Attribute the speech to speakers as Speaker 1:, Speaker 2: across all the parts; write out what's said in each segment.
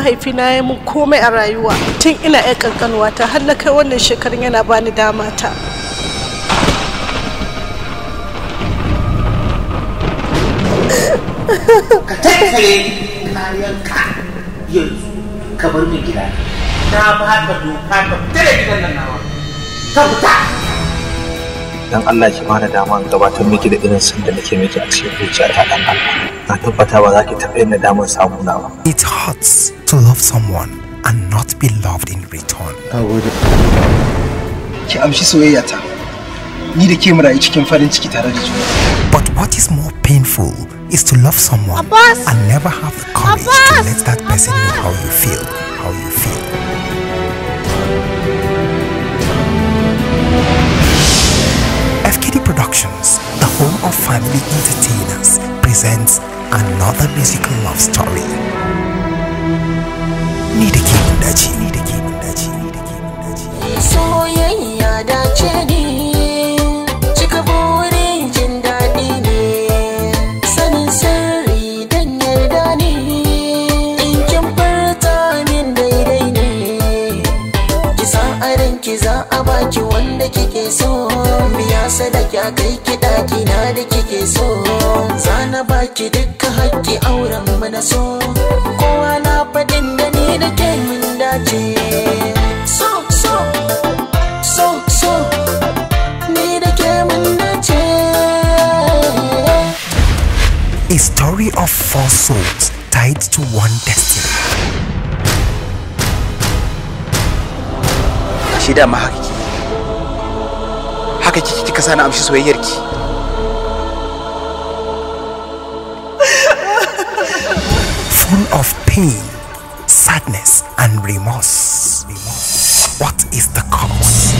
Speaker 1: Mahaifina ya mun komai a rayuwa tun ina ƴar kankanuwa ta har na kai wannan shekarun yana bani dama ta.
Speaker 2: Ka tattare kayanka yanzu ka bar min gida. Na ba ka doka ka fita da gidan nan nawa. Ka fita.
Speaker 3: Dan Allah ki bani dama in gabatar miki da irin son da nake miki a cikin zuciyata dan Allah. Na tabbata ba za ki taɓa yin nadamar samu na ba.
Speaker 4: It hurts to love someone and not be loved in return.
Speaker 5: Nagode. Ki amshi soyayya ta. Ni da ke mu rayu cikin farin ciki tare da juna.
Speaker 4: But what is more painful is to love someone
Speaker 1: Abbas!
Speaker 4: and never have the courage to
Speaker 1: Abbas!
Speaker 4: let that person know how you feel. How you feel. FKD Productions, the home of family entertainers, presents another musical love story. Ni da ke mun dace, ni da ke mun dace, ni da ke mun dace.
Speaker 6: Soyayya dace ne, cika burin jin daɗi ne, sanin sirri dan yarda ne, in kin furta min daidai ne, ki sa a ranki za a baki wanda kike so, biya sadaki a kai ki ɗaki na da kike so, za na baki dukkan haƙƙi auren mu na so, kowa na faɗin da ni da ke mun dace. So, so, so, so, ni da ke mun dace.
Speaker 4: A story of four souls tied to one destiny.
Speaker 7: Ashe dama haka kike. Haka kike kika sani amshi soyayyarki.
Speaker 4: Full of pain, sadness, and remorse. What is the cause?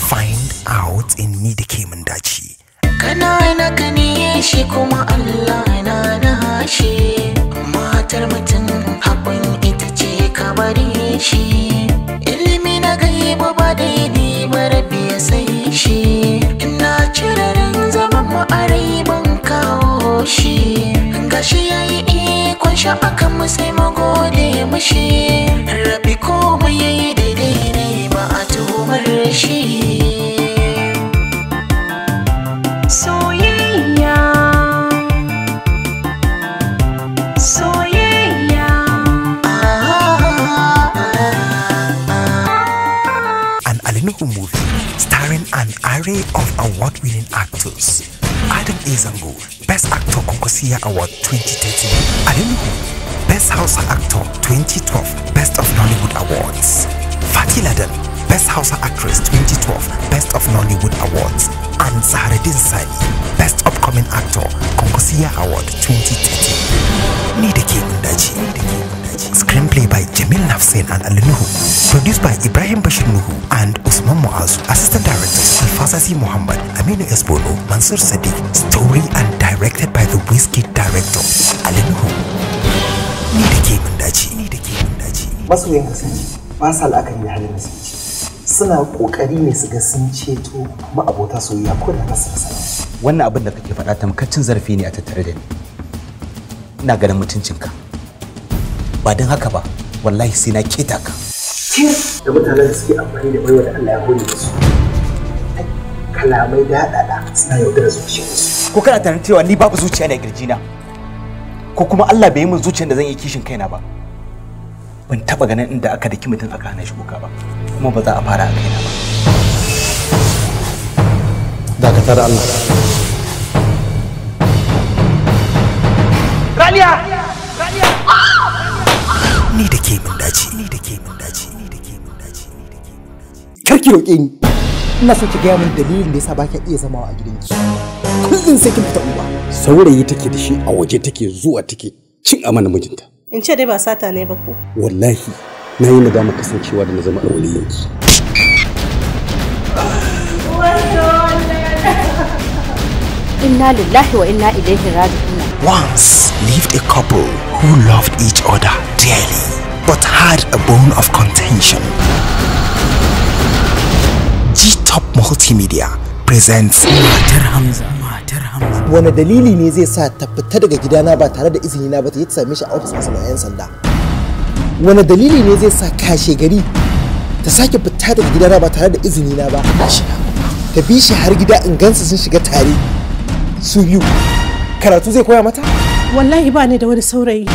Speaker 4: Find out in Ni da ke mun dace.
Speaker 6: Kana na kani shi kuma Allah na na shi. Matar mutum hakun ita ce ka bari shi. Ilimi na gaiba ba daidai ba rabi ya sai shi. Ina cire ran zaman mu a rai ban kawo shi. Gashi yayi ikon shi akan mu sai mu gode mishi. Rabi komai yayi daidai ne ba a tuhumar shi.
Speaker 8: Soyayya, soyayya.
Speaker 4: An Ali Nuhu movie starring an array of award-winning actors. Adam A. Zango, Best Actor Kwankwasiyya Award 2013. Ali Nuhu, Best Hausa Actor 2012, Best of Nollywood Awards. Fati Ladan, Best Hausa Actress 2012, Best of Nollywood Awards. And Zahraddeen Sani, Best Upcoming Actor, Kwankwasiyya Award 2013. Ni da ke mun dace. Ni da ke mun dace. Screenplay by Jamil Nafsin and Ali Nuhu. Produced by Ibrahim Bashir Nuhu and Usman Muazu. Assistant Directors Alfazazi Muhammad, Aminu Esbono, Mansur Sadiq. Story and directed by the Whiskey Director, Ali Nuhu. Ni da ke mun dace. Ni da ke mun dace.
Speaker 9: Masoyan kasance ba sa la'akari da halin da suke ciki. Suna kokari ne su ga sun ceto ma'abota soyayya ko da ba su rasa ransu.
Speaker 7: Wannan abin da kake faɗa tamkar cin zarafi ne a tattare da ni. Ina ganin mutuncinka. Ba don haka ba, wallahi sai na keta ka.
Speaker 9: Tir da mutanen da suke amfani da baiwa da Allah ya hore musu. Kalamai daɗaɗa suna yaudarar zuciyarsu.
Speaker 7: Ko kana tunanin cewa ni babu zuciya ne a kirjina? Ko kuma Allah bai yi min zuciyar da zan yi kishin kaina ba? Ban taɓa ganin inda aka daki mutum aka hana shi kuka ba, kuma ba za a fara a kaina ba.
Speaker 5: Dakatar da Allah.
Speaker 7: Raliya!
Speaker 4: Ni da ke mun dace. Ni da ke mun dace. Ni da ke mun dace. Ni da ke mun dace.
Speaker 9: Kar ki roƙe ni. Ina so ki gaya min dalilin da yasa ba ki iya zama a gidanki. Kullum sai kin fita uwa.
Speaker 10: Saurayi take da shi a waje take zuwa take cin amana mijinta.
Speaker 1: In ce dai ba sata ne ba ko?
Speaker 10: Wallahi na yi nadama kasancewa da na zama a waliyinki.
Speaker 11: Inna lillahi wa inna ilaihi raji'un.
Speaker 4: Once lived a couple who loved each other dearly, but had a bone of contention. G-Top Multimedia presents
Speaker 12: Matar Hamza. Matar Hamza.
Speaker 9: Wane dalili ne zai sa ta fita daga gidana ba tare da izini na ba ta yi ta same shi a ofis ɗinsa na 'yan sanda?
Speaker 5: Wani dalili ne zai sa kashe gari ta sake fita daga gidana ba tare da izini na ba? Ta bi shi har gida in gansu sun shiga tare su biyu. Karatu zai koya mata?
Speaker 1: Wallahi ba ni da wani saurayi.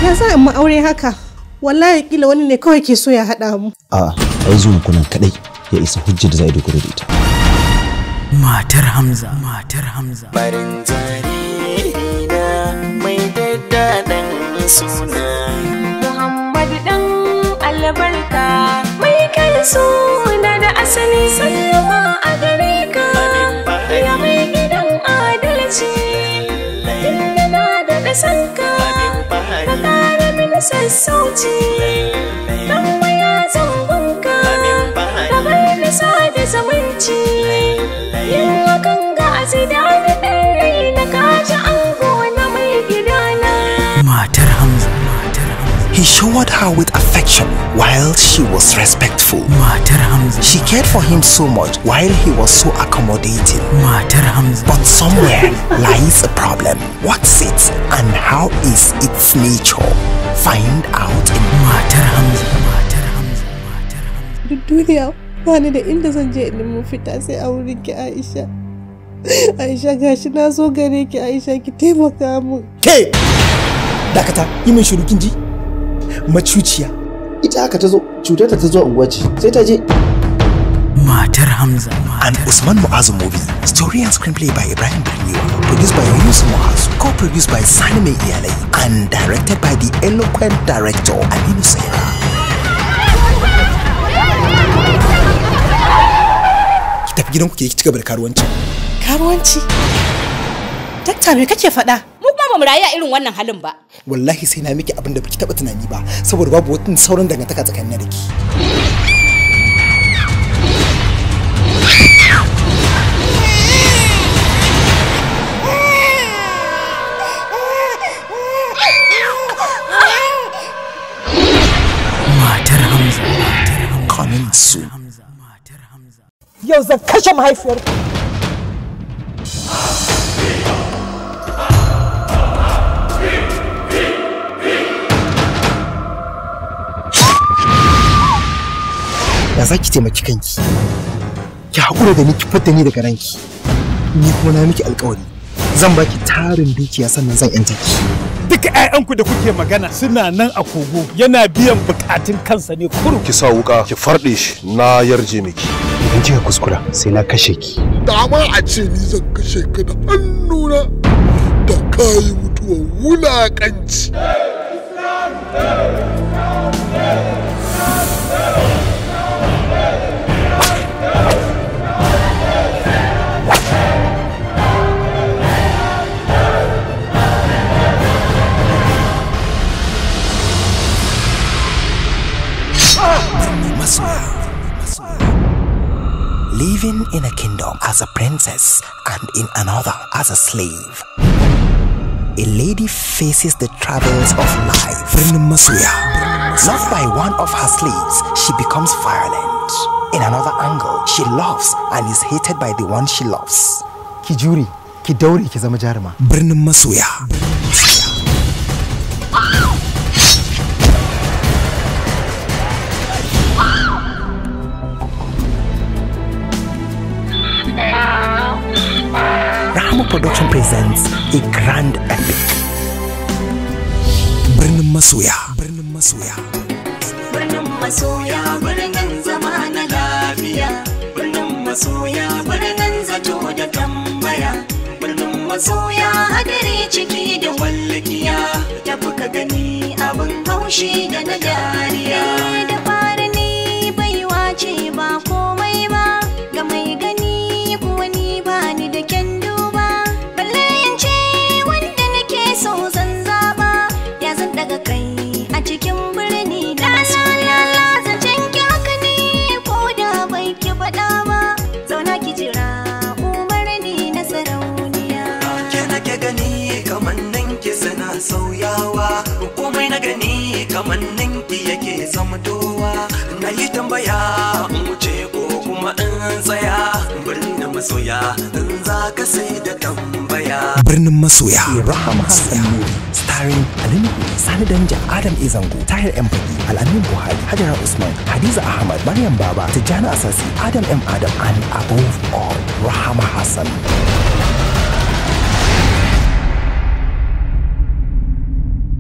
Speaker 1: Ya za in mu aure haka? Wallahi kila wani ne kawai ke so ya haɗa mu.
Speaker 8: A'a, ai zuwan kunan kadai ya isa hujjar da za a dogaro da ita.
Speaker 12: Matar Hamza, matar Hamza.
Speaker 6: Barin jaririna mai daddaɗan suna.
Speaker 13: Muhammad dan albarka mai kai suna da asali sallama a gare ka. Ya mai gidan adalci, tunda na da ƙasanka, ka ƙara mini sassauci. Tambaya zangonka, ka bar ni sada zumunci. Yin hakan ga azida da ɗan rai na kaji ango na mai gidana.
Speaker 12: Matar Hamza, matar Hamza.
Speaker 4: He showered her with affection while she was respectful.
Speaker 12: Matar Hamza.
Speaker 4: She cared for him so much while he was so accommodating.
Speaker 12: Matar Hamza.
Speaker 4: But somewhere lies a problem. What's it and how is its nature? Find out in
Speaker 12: Matar Hamza, matar Hamza, matar Hamza.
Speaker 1: Duk duniya ba ni da inda zan je in nemi fita sai a wurin ki Aisha. Aisha gashi na zo gare ki Aisha ki taimaka min.
Speaker 5: Ke! Dakata, yi min shiru kin ji? Macuciya.
Speaker 9: Ita haka ta zo, cutar ta zo unguwa ce, sai ta je.
Speaker 12: Matar Hamza.
Speaker 4: An Usman Muazu movie. Story and screenplay by Ibrahim Birniwa. Produced by Yunus Muazu. Co-produced by Sani Mai Iyalai. And directed by the eloquent director Aminu Saira.
Speaker 5: Ki tafi gidanku ki ci gaba da karuwanci.
Speaker 1: Karuwanci? Dakta me kake faɗa?
Speaker 11: Mu kuma ba mu rayu a irin wannan halin ba.
Speaker 5: Wallahi sai na miki abin da baki taɓa tunani ba saboda babu wata sauran dangantaka tsakanina da ke.
Speaker 12: Matar Hamza, matar Hamza.
Speaker 4: Coming soon.
Speaker 12: Hamza, matar Hamza.
Speaker 5: Yau zan kashe mahaifiyarku. Da za ki taimaki kanki, ki haƙura da ni ki fadda ni daga ranki. Ni kuma na miki alƙawari zan baki tarin dukiya sannan zan yanta ki.
Speaker 14: Duka 'ya'yanku da kuke magana suna nan a kogo yana biyan bukatun kansa ne kurum.
Speaker 15: Ki sa wuka ki farɗe shi na yarje miki.
Speaker 9: Idan kika kuskura sai na kashe ki.
Speaker 16: Dama a ce ni zan kashe ka da hannuna da kayi mutuwar wulaƙanci.
Speaker 4: Masoya. Living in a kingdom as a princess and in another as a slave. A lady faces the travails of life. Birnin Masoya. Loved by one of her slaves, she becomes violent. In another angle, she loves and is hated by the one she loves.
Speaker 5: Ki jure, ki daure ki zama jaruma.
Speaker 4: Birnin Masoya. Rahama Production presents a grand epic. Birnin Masoya. Birnin Masoya.
Speaker 6: Birnin masoya birnin zama na lafiya. Birnin masoya birnin zato da tambaya. Birnin masoya hadari ciki da wallikiya. Tafi ka gani abin haushi da na dariya. Da fara ni baiwa ce ba komai ba. Ga mai gani kuwa ni ba ni da kyan duba. Balle in ce wanda nake so zan zaba. Ya zan daga kai a cikin birni na masoya. Zancen ki haka ne ko da bai ki faɗa ba. Zauna ki jira umarni na sarauniya.
Speaker 17: Ke nake gani kamannin ki suna sauyawa komai na gani kamannin ki yake zamtowa na yi tambaya in wuce ko kuma kuma in tsaya birnin masoya in za ka sai da tambaya.
Speaker 4: Birnin Masoya, Rahama Hassan Nuri, starring Ali Nuhu, Sani Danja, Adam A. Zango, Tahir M. Fagi, Al'amin Buhari, Hajara Usman, Hadiza Ahmad, Maryam Baba, Tijjani Asasi, Adam M. Adam, and above all, Rahama Hassan.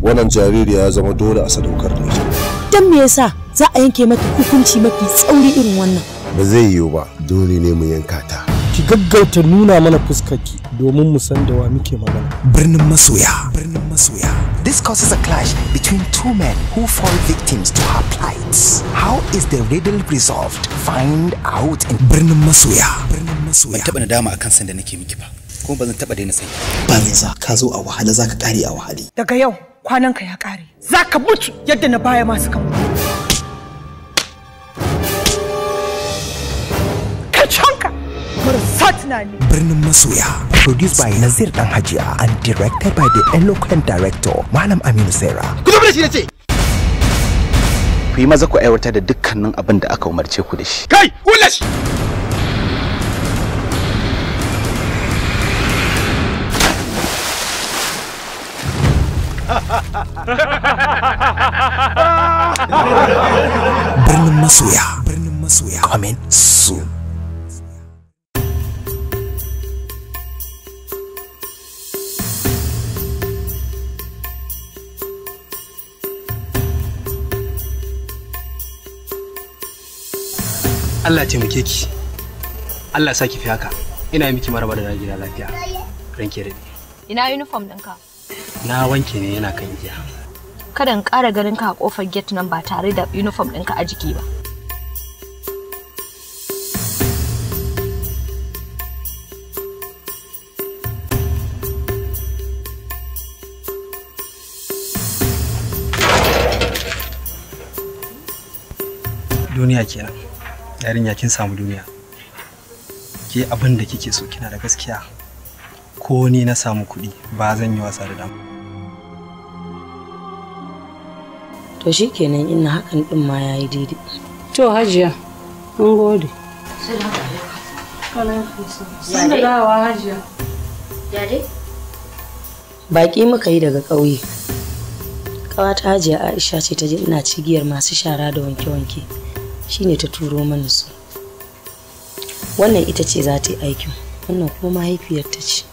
Speaker 15: Wannan jaririya ya zama dole a sadaukar da ita.
Speaker 18: Dan me yasa za a yanke mata hukunci mafi tsauri irin wannan?
Speaker 15: Ba zai yiwu ba, dole ne mu yanka ta.
Speaker 19: Ki gaggauta nuna mana fuskarki domin mu san da wa muke magana.
Speaker 4: Birnin Masoya, Birnin Masoya. This causes a clash between two men who fall victims to her plights. How is the riddle resolved? Find out in Birnin Masoya. Birnin Masoya.
Speaker 7: Ban taɓa nadama akan san da nake miki ba, kuma ba zan taɓa daina san ki.
Speaker 9: Banza ka zo a wahala za ka kare a wahale.
Speaker 20: Daga yau kwananka ya kare, za ka mutu yadda na baya masu ka mutu. Ka canka marasa tunani.
Speaker 4: Birnin Masoya, produced by Nazir Dan Hajiya and directed by the eloquent director Malam Aminu Sera.
Speaker 7: Ku zo da shi nace. Ku yi maza ku aiwatar da dukkanin abin da aka umarce ku da shi.
Speaker 14: Kai, kula shi.
Speaker 4: Birnin Masoya, Birnin Masoya, coming soon.
Speaker 21: Allah taimake ki. Allah sa ki fi haka. Ina miki maraba da gida lafiya. Ranke daɗe.
Speaker 22: Ina uniform ɗinka?
Speaker 21: Na wanke ne yana kan igiya.
Speaker 22: Kada in ƙara ganin ka a ƙofar gate nan ba tare da uniform ɗinka a jiki ba.
Speaker 21: Duniya kenan. Yarinya kin samu duniya. Ke abin da kike so kina da gaskiya. Ko ni na samu kuɗi ba zan yi wasa da dama.
Speaker 23: To shikenan ina hakan din ma yayi daidai.
Speaker 24: To Hajiya, mun gode.
Speaker 23: Sun da dawowa Hajiya.
Speaker 22: Ya dai?
Speaker 23: Baƙi muka yi daga ƙauye. Ƙawata Hajiya Aisha ce ta ji ina cigiyar masu shara da wanke-wanke. Shine ta turo mana su. Wannan ita ce za ta yi aikin, wannan kuma mahaifiyarta ce.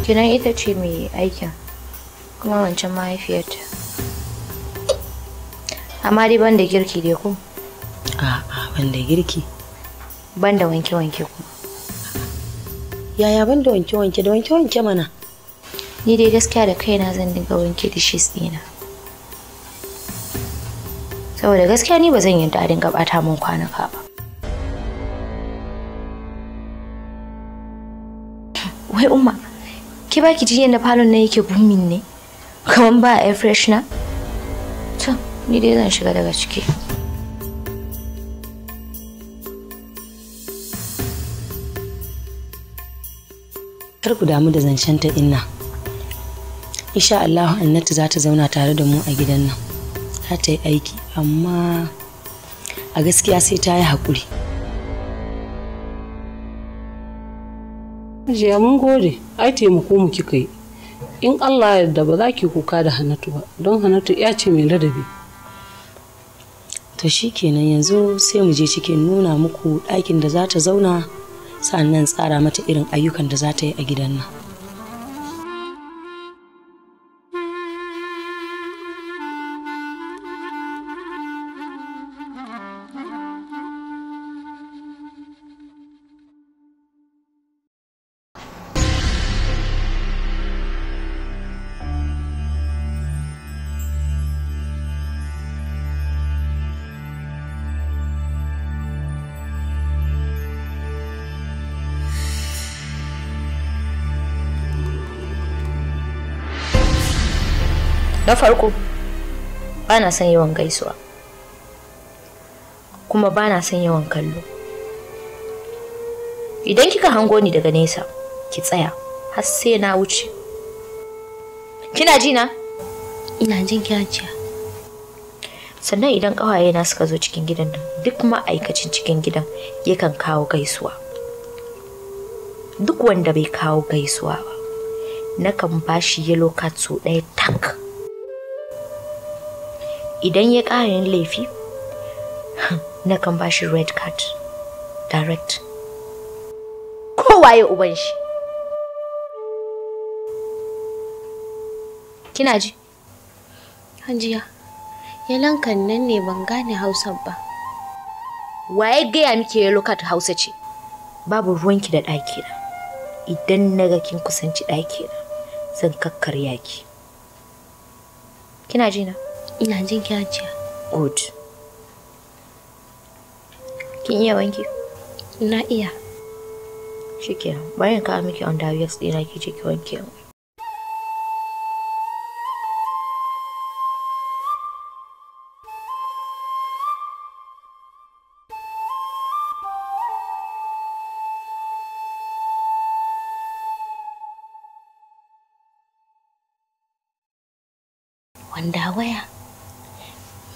Speaker 22: Kinan ita ce mai aikin, kuma wancan mahaifiyarta. Amma dai banda girki dai ko?
Speaker 23: A'a, banda girki.
Speaker 22: Banda wanke-wanke kuma.
Speaker 23: Yaya banda wanke-wanke da wanke-wanke mana?
Speaker 22: Ni dai gaskiya da kaina zan dinga wanke dishes ɗina. Saboda gaskiya ni ba zan yarda a dinga ɓata min kwanuka ba. Wai Umma, ki ba ki ji yadda falon nan yake gumin ne? Kaman ba air freshener? To, ni dai zan shiga daga ciki.
Speaker 23: Kar ku damu da zancen ta inna. Insha Allah Annatu za ta zauna tare da mu a gidan nan. Za ta yi aiki amma a gaskiya sai ta yi haƙuri.
Speaker 24: Hajiya mun gode, ai taimako mu kika yi. In Allah ya yarda ba za ki kuka da Hannatu ba, don Hannatu ya ce mai ladabi.
Speaker 23: To shikenan yanzu sai mu je cikin nuna muku ɗakin da za ta zauna sannan tsara mata irin ayyukan da za ta yi a gidan nan.
Speaker 22: Na farko, ba na son yawan gaisuwa, kuma ba na son yawan kallo. Idan kika hango ni daga nesa, ki tsaya har sai na wuce. Kina ji na?
Speaker 2: Ina jin ki Hajiya.
Speaker 22: Sannan idan ƙawaye na suka zo cikin gidan nan, duk ma'aikacin cikin gidan yakan kawo gaisuwa. Duk wanda bai kawo gaisuwa ba, nakan bashi yellow card sau ɗaya tak. Idan ya ƙara yin laifi, nakan bashi red card direct. Kowaye uban shi. Kina ji?
Speaker 2: Hajiya, yalankan nan ne ban gane Hausa ba.
Speaker 22: Waye gaya miki yellow card Hausa ce? Babu ruwanki da ɗakina. Idan na ga kin kusanci ɗakina, zan kakkarya ki. Kina ji na?
Speaker 2: Ina jin ki Hajiya.
Speaker 22: Good. Kin iya wanki?
Speaker 2: Na iya.
Speaker 22: Shikenan, bari in kawo miki underwears ɗina ki je ki wanke mu.
Speaker 2: Wanda waya?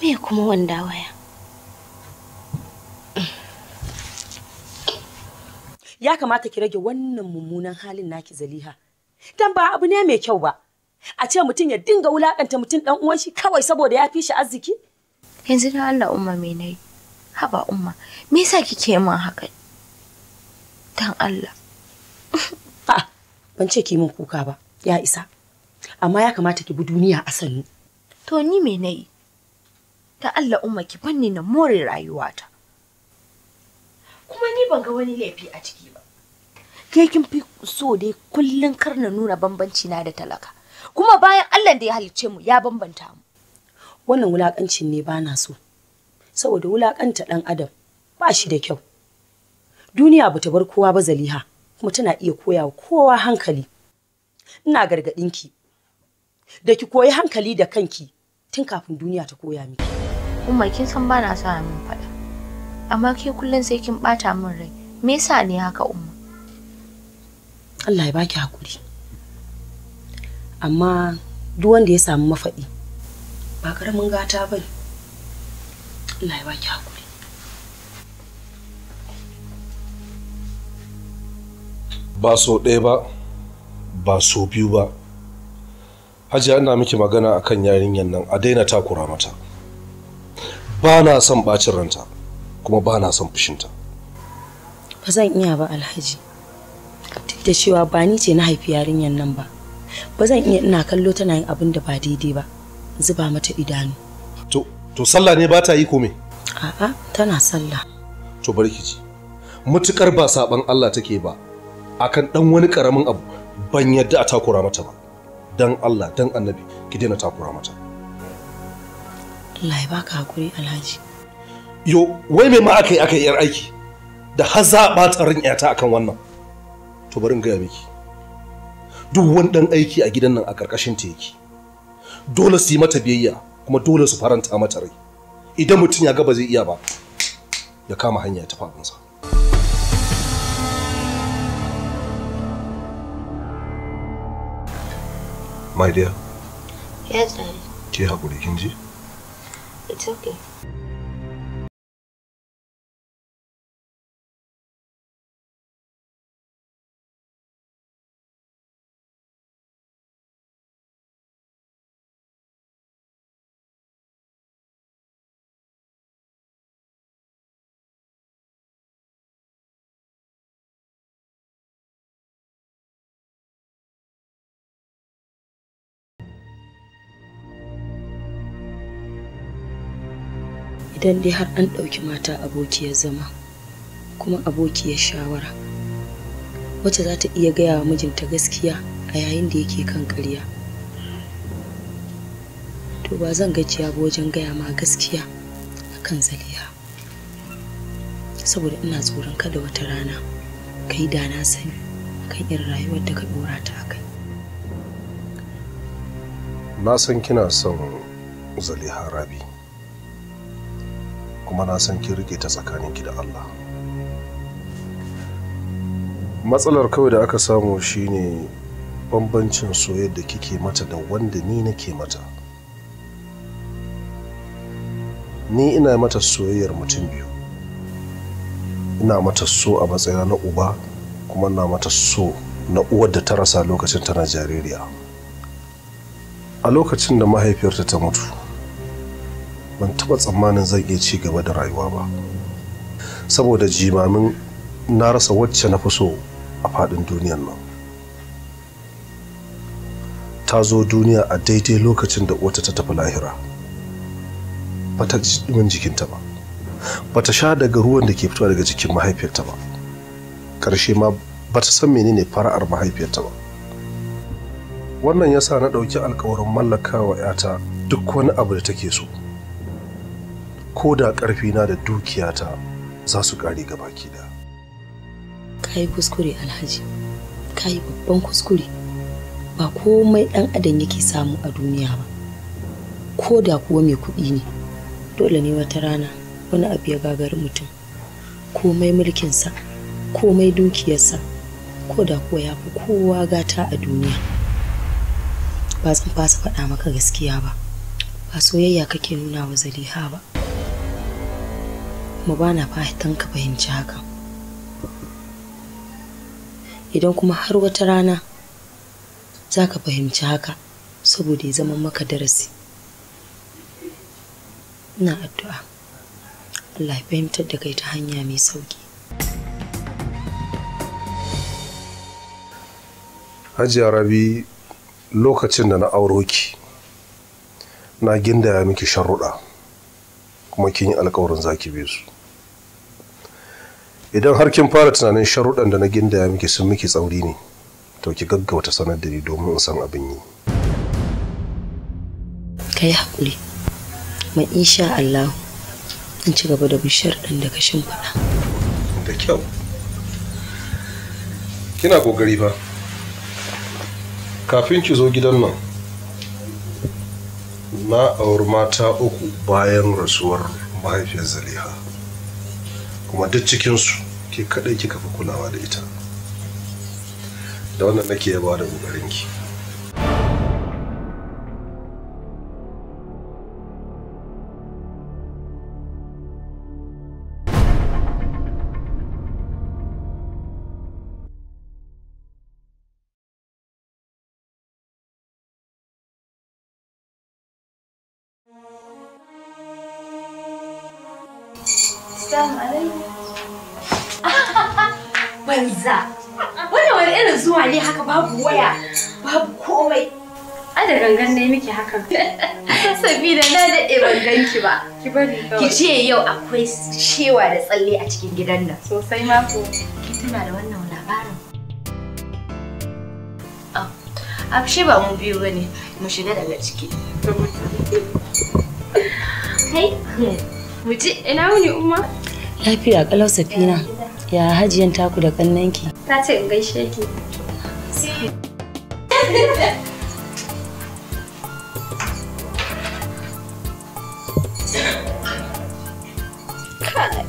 Speaker 2: Me kuma wanda waya?
Speaker 23: Ya kamata ki rage wannan mummunan halin naki Zaliha. Dan ba abu ne mai kyau ba. A ce mutum ya dinga wulakanta mutum dan uwan shi kawai saboda ya fi shi arziki.
Speaker 22: Yanzu dan Allah umma me nayi? Haba umma, me yasa kike min haka? Dan Allah.
Speaker 23: Ha, ban ce ki min kuka ba, ya isa. Amma ya kamata ki bi duniya a sannu.
Speaker 22: To ni me nayi? Ta Allah umma ki banni na more rayuwata. Kuma ni ban ga wani laifi a ciki ba. Ke kin fi so dai kullun kar na nuna bambanci na da talaka. Kuma bayan Allah da ya halicce mu ya bambanta mu.
Speaker 23: Wannan wulakancin ne bana so. Saboda wulakanta dan adam ba shi da kyau. Duniya bata bar kowa ba Zaliha, kuma tana iya koyawa kowa hankali. Ina gargadin ki da ki koyi hankali da kanki tun kafin duniya ta koya miki.
Speaker 22: Umma kin san bana so min faɗa. Amma ke kullun sai kin bata min rai. Me yasa ne haka umma?
Speaker 23: Allah ya baki hakuri. Amma duk wanda ya samu mafaɗi ba karamin gata bane. Allah ya baki hakuri.
Speaker 15: Ba so ɗaya ba, ba so biyu ba. Hajiya ina miki magana akan yarinyar nan a daina takura mata. Ba na son bacin ranta kuma ba na son fushinta.
Speaker 23: Ba zan iya ba Alhaji. Duk da cewa ba ni ce na haifi yarinyar nan ba. Ba zan iya ina kallo tana yin abin da ba daidai ba. Zuba mata idanu.
Speaker 15: To sallah ne ba ta yi ko me?
Speaker 23: A'a, tana sallah.
Speaker 15: To bari ki ji. Mutukar ba saban Allah take ba. Akan dan wani karamin abu ban yadda a takura mata ba. Dan Allah, dan Annabi, ki daina takura mata.
Speaker 23: Allah ya baka hakuri Alhaji.
Speaker 15: Yo, wai me ma aka yi yar aiki da har za a ɓata ran yata akan wannan? To bari in gaya miki. Duk wani dan aiki a gidan nan a karkashin ta yake. Dole su yi mata biyayya kuma dole su faranta mata rai. Idan mutum ya ga ba zai iya ba, ya kama hanya ya tafi abinsa. My dear.
Speaker 2: Yes, daddy.
Speaker 15: Ki hakuri kin ji?
Speaker 2: It's okay.
Speaker 23: Idan dai har an ɗauki mata abokiyar zama kuma abokiyar shawara wacce za ta iya gaya wa mijinta gaskiya a yayin da yake kan ƙarya, to ba zan gajiya ba wajen gaya ma gaskiya akan Zaliha, saboda ina tsoron kada wata rana ka yi da na sani kan irin rayuwar da ka ɗora ta kai.
Speaker 15: Na san kina son Zaliha Rabi, kuma na san kin rike ta tsakaninki da Allah. Matsalar kawai da aka samu shine bambancin soyayyar da kike mata da wanda ni nake mata. Ni ina mata soyayyar mutum biyu. Ina mata so a matsayina na uba, kuma ina mata so na uwar da ta rasa lokacin tana jaririya. A lokacin da mahaifiyarta ta mutu, ban taɓa tsammanin zan iya ci gaba da rayuwa ba, saboda jimamin na rasa wacce na fi so a faɗin duniyar nan. Ta zo duniya a daidai lokacin da uwarta ta tafi lahira. Bata ji ɗumin jikinta ba, bata sha daga ruwan da ke fitowa daga jikin mahaifiyarta ba. Ƙarshe ma bata san menene fara'ar mahaifiyarta ba. Wannan yasa na ɗauki alkawarin mallakawa 'yata duk wani abu da take so, ko da ƙarfina da dukiyata za su ƙare gabaki ɗaya.
Speaker 23: Ka yi kuskure Alhaji, ka yi babban kuskure. Ba komai ɗan adam yake samu a duniya ba, ko da kuwa mai kuɗi ne. Dole ne wata rana wani abu ya gagari mutum, komai mulkinsa, komai dukiyarsa, ko da kuwa ya fi kowa gata a duniya. Ba zan fasa faɗa maka gaskiya ba, ba soyayya kake nuna wa Zaliha ba, kuma ba na fatan ka fahimci hakan. Idan kuma har wata rana za ka fahimci haka, saboda ya zama maka darasi, ina addu'a Allah ya fahimtar da kai ta hanya mai sauki.
Speaker 15: Hajiya Rabi, lokacin da na auro ki, na gindaya miki sharuɗa, kuma kin yi alkawarin zaki bi su. Idan har kin fara tunanin sharuɗan da na gindaya miki sun miki tsauri ne, to ki gaggauta sanar da ni domin in san abin yi.
Speaker 23: Ka yi haƙuri, ma insha Allah in ci gaba da bishiyar ɗan da ka shimfiɗa.
Speaker 15: Da kyau. Kina ƙoƙari fa. Kafin ki zo gidan nan, na auri mata 3 bayan rasuwar mahaifiyar Zaliha. Kuma duk cikinsu ke kaɗai kika fi kulawa da ita. Da wannan nake yabawa da ƙoƙarinki.
Speaker 22: Assalamu alaikum. Banza. Wannan wani irin zuwa ne haka, babu waya, babu komai.
Speaker 2: A da gangan ne miki hakan.
Speaker 22: Sabida na daɗe ban ganki ba.
Speaker 2: Ki bari kawai.
Speaker 22: Ki ce yau akwai shewa da tsalle a cikin gidan nan.
Speaker 2: Sosai ma ko.
Speaker 22: Ki tuna da wannan labarin? Abshe ba mu biyu bane, mu shiga daga ciki. Kai, mu ji
Speaker 2: ina wuni Umma?
Speaker 23: Lafiya kalau Safina. Ya hajiyan taku da kannanki?
Speaker 2: Ta ce in gaishe ki.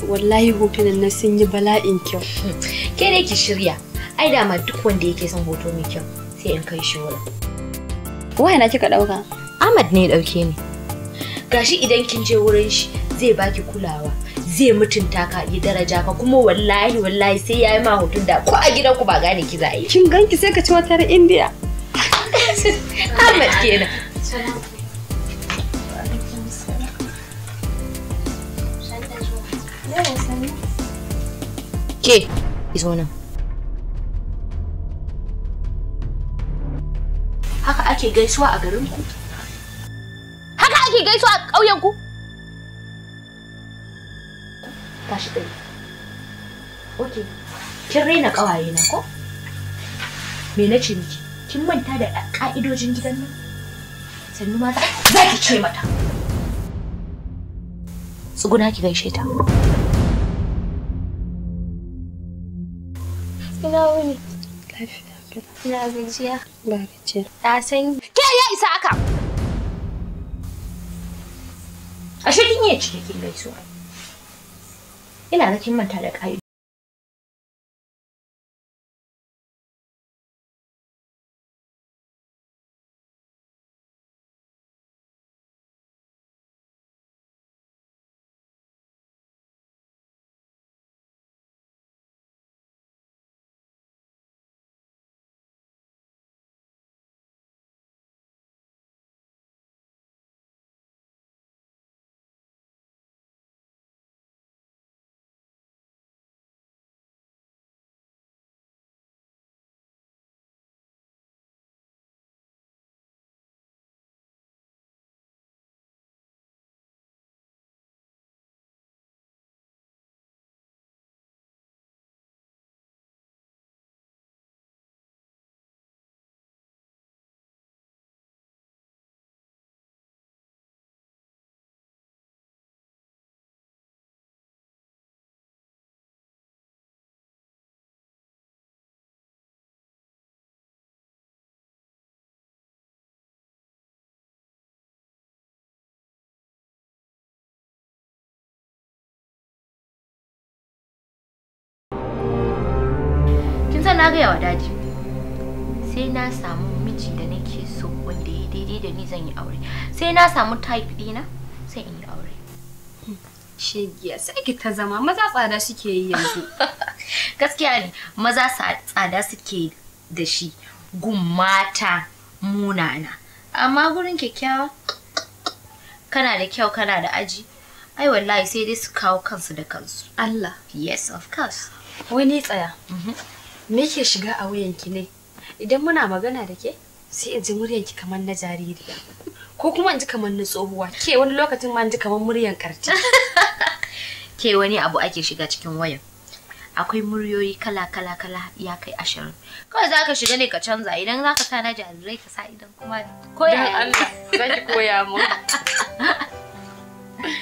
Speaker 2: Wallahi hotunan na sun yi bala'in kyau.
Speaker 22: Ke dai ki shirya. Ai dama duk wanda yake son hoto mai kyau sai in kai shi wurin.
Speaker 2: Waya na kika dauka?
Speaker 22: Ahmad ne ya dauke ni. Gashi idan kin je wurin shi zai baki kulawa, zai mutunta ka, ya daraja ka, kuma wallahi wallahi sai yayi ma hoton da ko a gidanku ba gane ki za a yi.
Speaker 2: Kin ganki sai ka ci watar India.
Speaker 22: Ahmad kenan. Ke, iso nan. Haka ake gaisuwa a garinku? Haka ake gaisuwa a ƙauyenku? Tashi tsaye. Ok, kin raina ƙawaye na ko? Me na ce miki? Kin manta da ƙa'idojin gidan nan? Sannu mata, za ki ce mata. Tsuguna ki gaishe ta.
Speaker 2: Ina wuni. Lafiya kalau. Ina gajiya. Ba gajiya.
Speaker 22: Ta san ke ya isa haka. Ashe kin iya cikakken gaisuwa. Ina ga kin manta da ƙa'idojin.
Speaker 2: san na gaya wa daji. Sai na samu miji da nake so wanda ya daidai da ni zan yi aure. Sai na samu type dina sai in yi aure.
Speaker 3: Shegiya sai ki ta zama maza tsada suke yi yanzu.
Speaker 2: Gaskiya ne maza tsada suke da shi gun mata munana. Amma gurin kyakkyawa kana da kyau kana da aji ai wallahi sai dai su kawo kansu da kansu.
Speaker 3: Allah.
Speaker 2: Yes of course.
Speaker 3: Wai ni tsaya. Me ke shiga a wayanki ne? Idan muna magana da ke sai in ji muryanki kamar na jaririya. Ko kuma in ji kamar na tsohuwa. Ke wani lokacin ma in ji kamar muryan karti.
Speaker 2: Ke wani abu ake shiga cikin wayan. Akwai muryoyi kala kala kala ya kai 20. Kawai za ka shiga ne ka canza idan za ka sa na jarirai ka sa idan kuma
Speaker 3: koya Allah za ki koya mu.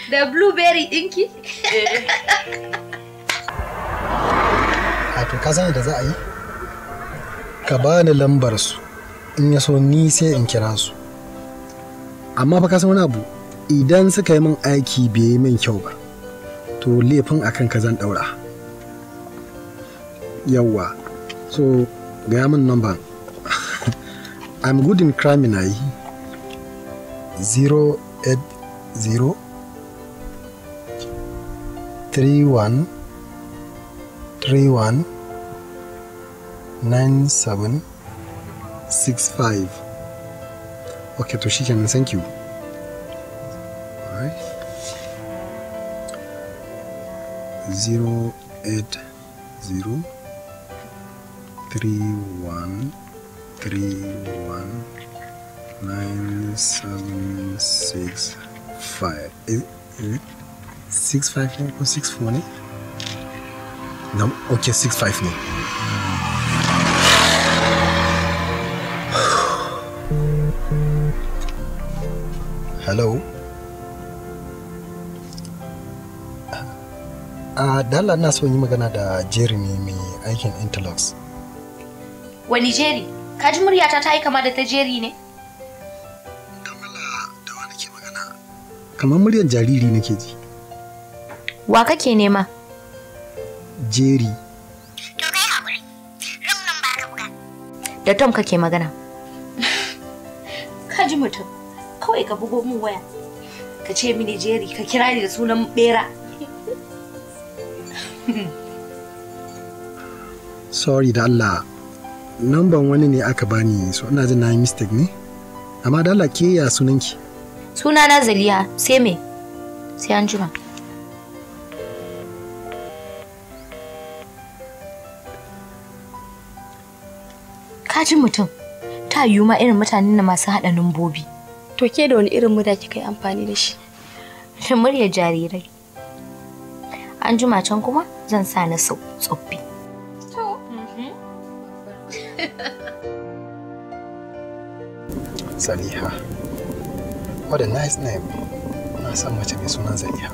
Speaker 2: Da blueberry ɗinki?
Speaker 8: A to ka sani da za a yi? Ka bani lambar su in ya so ni sai in kira su. Amma fa ka san wani abu idan suka yi min aiki bai yi min kyau ba to laifin akan ka zan daura. Yawwa, so gaya min number. I'm good in crime na yi. 080 31 31 97 65. Okay, to shikenan, thank you. All right. 080 31 31 97 65. Is it 65 or 64 ne? No, okay, 65 ne. Hello. Dalla ina so yi magana da Jeremy mai aikin Interlocks.
Speaker 2: Wani Jerry? Ka ji muryata ta yi kama da ta Jerry ne?
Speaker 8: Da wani ke magana? Kamar muryar jariri nake ji.
Speaker 2: Wa kake nema?
Speaker 8: Jerry.
Speaker 2: To kai hakuri. Rum nan ba ka buga. Da Tom kake magana. Ka ji mutum. Kawai ka bugo min waya. Ka ce mini Jerry, ka kira ni da sunan bera.
Speaker 8: Sorry da Allah. Namban wani ne aka bani, so ina jin na yi mistake ne. Amma da Allah ke ya sunanki?
Speaker 2: Sunana Zaliha, sai me? Sai an jima. Ka ji mutum, ta yiwu ma irin mutanen na masu haɗa numbobi.
Speaker 3: To ke da wani irin murya kika yi amfani da shi?
Speaker 2: Muryar jarirai. An jima can kuma zan sa na tsoffi.
Speaker 8: Zaliha. What a nice name. Na san mace mai sunan Zaliha.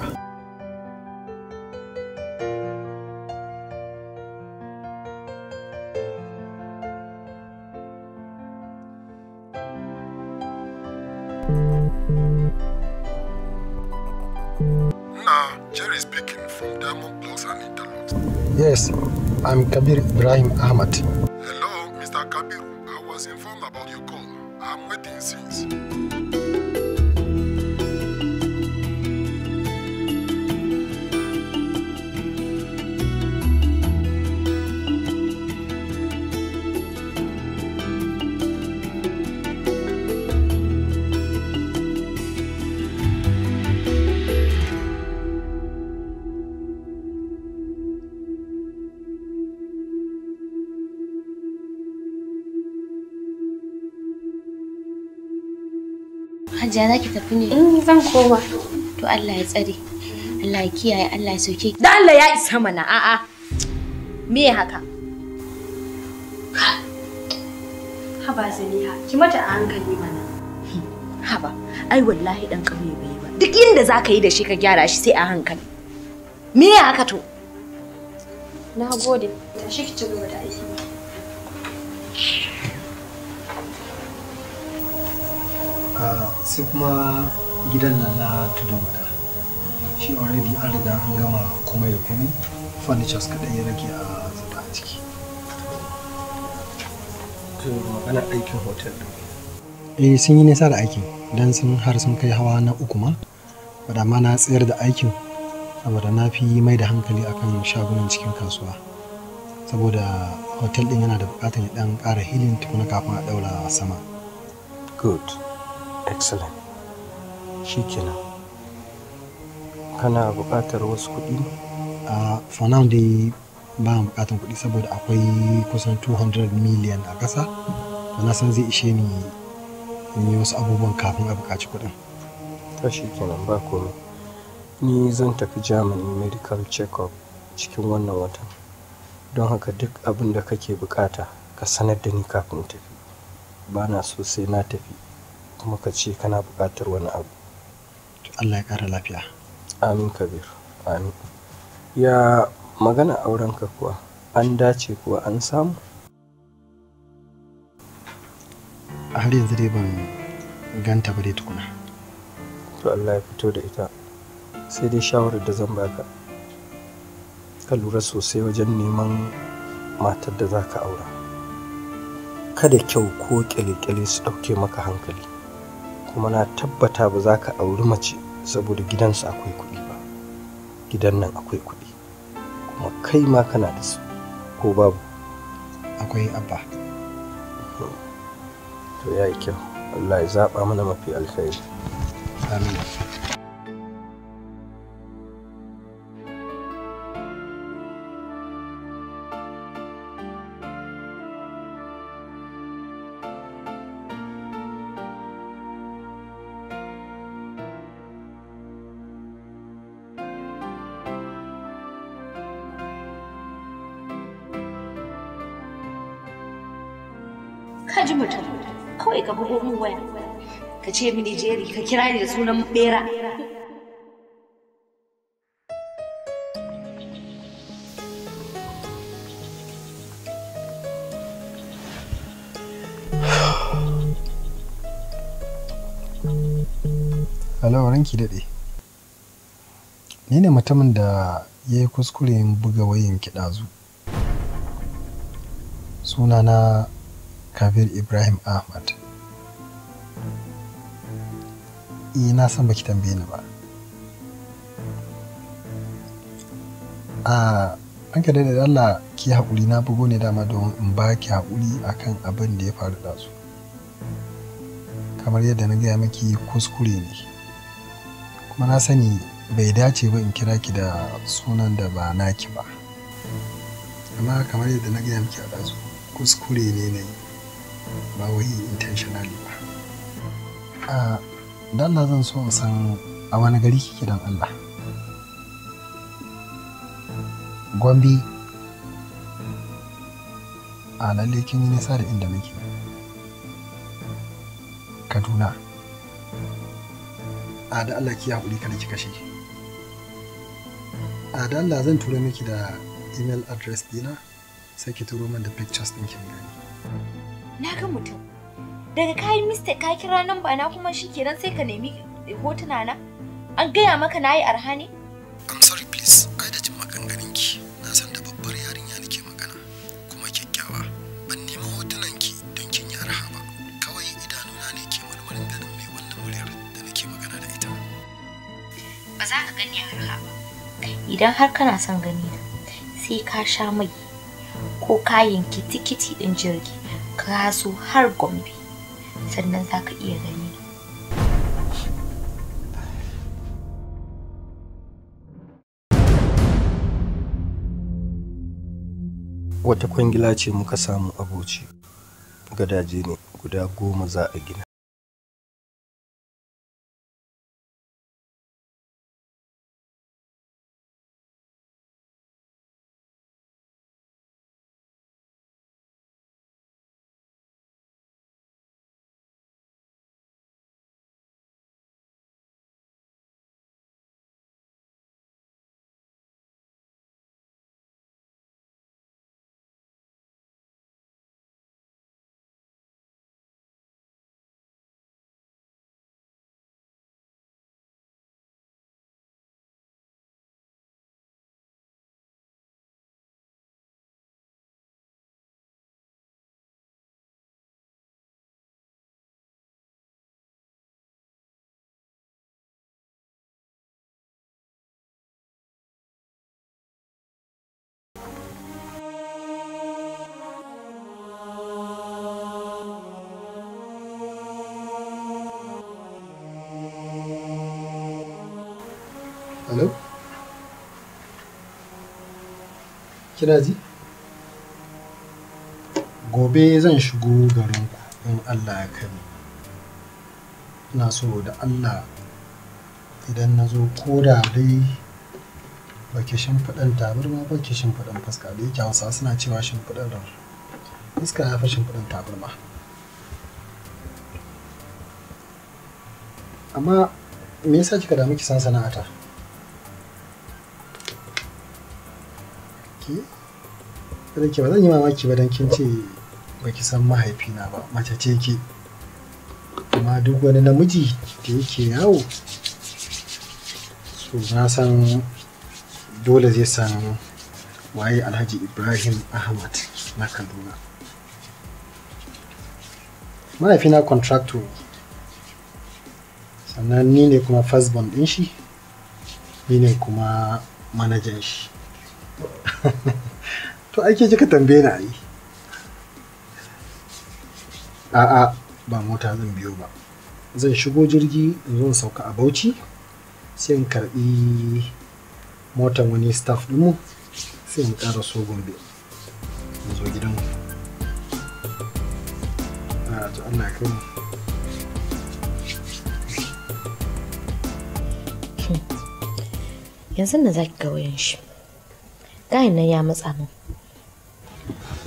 Speaker 16: Nah, Jerry speaking from Diamond Blocks and Interlocks.
Speaker 8: Yes, I'm Kabir Ibrahim Ahmad.
Speaker 16: Hello, Mr. Kabir. I was informed about your call. I'm waiting since.
Speaker 2: Hajiya za ki tafi ne?
Speaker 3: Zan koma.
Speaker 2: To Allah ya tsare. Allah ya kiyaye, Allah ya sauke.
Speaker 22: Da Allah ya isa mana, a'a. Me haka?
Speaker 3: Haba Zaliha, ki mata a hankali mana.
Speaker 22: Haba, ai wallahi dan kauye bai ba. Duk inda za ka yi da shi ka gyara shi sai a hankali. Me haka to?
Speaker 3: Na gode. Tashi ki ci gaba da aiki.
Speaker 8: Sai kuma gidan nan na tudun wada shi already an riga an gama komai da komai, furnitures kaɗai ya rage a zuba a ciki.
Speaker 21: To magana aikin hotel din.
Speaker 8: Eh, sun yi nisa da aikin don sun har sun kai hawa na uku ma. But amma na tsayar da aikin saboda na fi mai da hankali akan shagunan cikin kasuwa. Saboda hotel din yana da bukatar ya dan ƙara hilin tukuna kafin a daura sama.
Speaker 21: Good. Excellent. Shikenan. Kana buƙatar wasu kuɗi?
Speaker 8: For now dai ba mu buƙatar kuɗi saboda akwai kusan 200 million a ƙasa. To na san zai ishe ni in yi wasu abubuwan kafin a buƙaci kuɗin.
Speaker 21: To shikenan, ba komai. Ni zan tafi Germany medical check-up cikin wannan watan. Don haka duk abin da kake buƙata ka sanar da ni kafin in tafi. Ba na so sai na tafi kuma ka ce kana buƙatar wani abu.
Speaker 8: To Allah ya ƙara lafiya.
Speaker 21: Amin Kabir, amin. Ya magana aurenka kuwa, an dace kuwa an samu?
Speaker 8: Har yanzu dai ban ganta ba dai tukuna.
Speaker 21: To Allah ya fito da ita. Sai dai shawarar da zan baka, ka lura sosai wajen neman matar da za ka aura. Kada kyau ko kyale-kyale su ɗauke maka hankali. Kuma na tabbata ba za ka auri mace saboda gidansu akwai kuɗi ba. Gidan nan akwai kuɗi, kuma kai ma kana da su, ko babu?
Speaker 8: Akwai, Abba.
Speaker 21: To ya yi kyau. Allah ya zaɓa mana mafi alkhairi.
Speaker 8: Amin.
Speaker 2: Ka ji mutum kawai ka bugo min waya ka ce mini Jerry, ka kira ni da sunan bera.
Speaker 8: Hello, ranki daɗe. Ni ne mutumin da ya yi kuskure buga wayan ki ɗazu. Sunana Kabir Ibrahim Ahmad. Eh, na san baki tambaye ni ba. A ranka daɗe, da Allah ki haƙuri, na bugo ne dama domin in ba ki haƙuri akan abin da ya faru ɗazu. Kamar yadda na gaya miki, kuskure ne. Kuma na sani bai dace ba in kira ki da sunan da ba naki ba. Amma kamar yadda na gaya miki a ɗazu, kuskure ne na yi, ba wai intentionally ba. A dan Allah zan so in san a wani gari kike, dan Allah. Gombe. A lalle kin yi nisa da inda muke. Kaduna. A da Allah ki haƙuri, kada ki kashe. A da Allah zan turo miki da email address dina, sai ki turo min da pictures ɗin kin gani.
Speaker 2: Na ga mutum. Daga kayi mistake ka kira namba na kuma shikenan sai ka nemi hotuna na. An gaya maka na yi arha ne?
Speaker 8: I'm sorry please, ai da jin maganganun ki na san da babbar yarinya nake magana kuma kyakkyawa. Ban nemi hotunan ki don kin yi arha ba. Kawai idanuna ne ke marmarin ganin mai wannan muryar da nake magana da ita.
Speaker 2: Ba za ka gani arha ba. Idan har kana son gani na, sai ka sha mai ko ka yanki tikiti ɗin jirgi ka zo har Gombe, sannan za ka iya gani na.
Speaker 21: Wata kwangila ce muka samu a Bauchi. Gadaje ne guda 10 za a gina.
Speaker 8: Hello? Kina ji? Gobe zan shigo garinku in Allah ya kai mu. Ina so da Allah idan na zo ko da dai baki shimfiɗan tabarma baki shimfiɗan fuska, da yake Hausawa suna cewa shimfiɗan fuska ya fi shimfiɗan tabarma. Amma me yasa kika damu ki san sana'ata? Ke? Kada ke ba zan yi mamaki ba dan kin ce baki san mahaifina ba, mace ce ke. Amma duk wani namiji da yake yawo, so na san dole zai san waye Alhaji Ibrahim Ahmad na Kaduna. Mahaifina contractor ne. Sannan ni ne kuma first born ɗin shi, ni ne kuma manajan shi. To ai ke kika tambaye ni ai. A'a, ba mota zan biyo ba. Zan shigo jirgi in zo in sauka a Bauchi, sai in karɓi motan wani staff ɗinmu, sai in ƙara so Gombe. In zo gidanmu. A'a, to Allah ya kai mu.
Speaker 2: Yanzu nan zaki ga wayan shi. Gayan nan ya matsa min.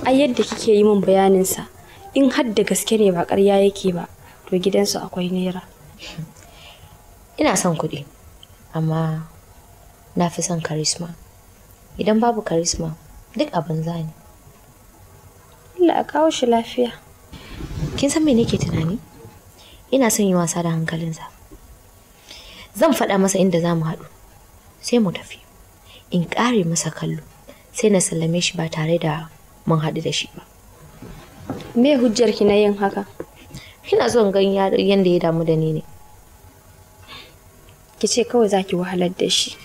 Speaker 3: Ai yadda kike yi min bayanin sa, in har da gaske ne ba ƙarya yake ba, to gidansu akwai naira.
Speaker 2: Ina son kuɗi, amma na fi son charisma. Idan babu charisma, duk abin zani.
Speaker 3: Allah ya kawo shi lafiya.
Speaker 2: Kin san me nake tunani? Ina son yi wasa da hankalinsa. Zan faɗa masa inda za mu haɗu, sai mu tafi. In ƙare masa kallo, sai na sallame shi ba tare da mun haɗu da shi ba.
Speaker 3: Me hujjar ki na yin haka?
Speaker 2: Ina son gan yanda ya damu da ni ne.
Speaker 3: Ki ce kawai za ki wahalar da shi.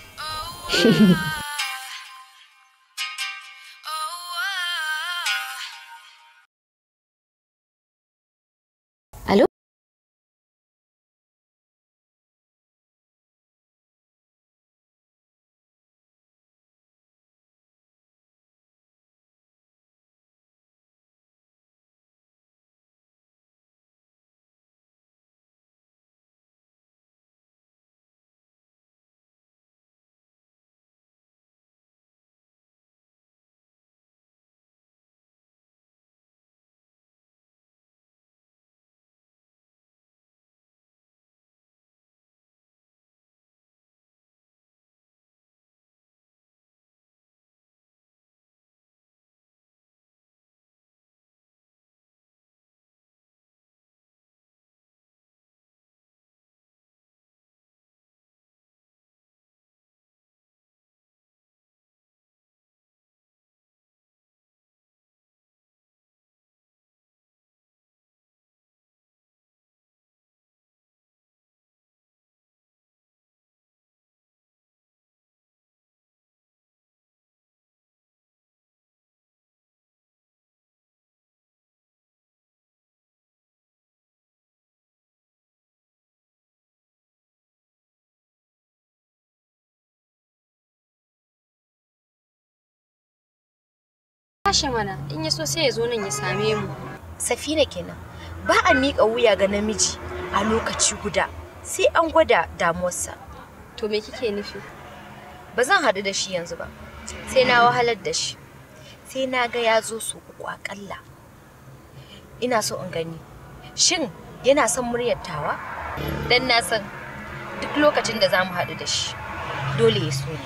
Speaker 2: Alo?
Speaker 3: Tashi mana, in ya so sai ya zo nan ya same mu.
Speaker 2: Safina kenan. Ba a miƙa wuya ga namiji a lokaci guda, sai an gwada damuwarsa.
Speaker 3: To me kike nufi?
Speaker 2: Ba zan haɗu da shi yanzu ba. Sai na wahalar da shi. Sai na ga ya zo so uku aƙalla. Ina so in gani. Shin yana son muryar tawa? Dan na san duk lokacin da za mu haɗu da shi, dole ya so ni.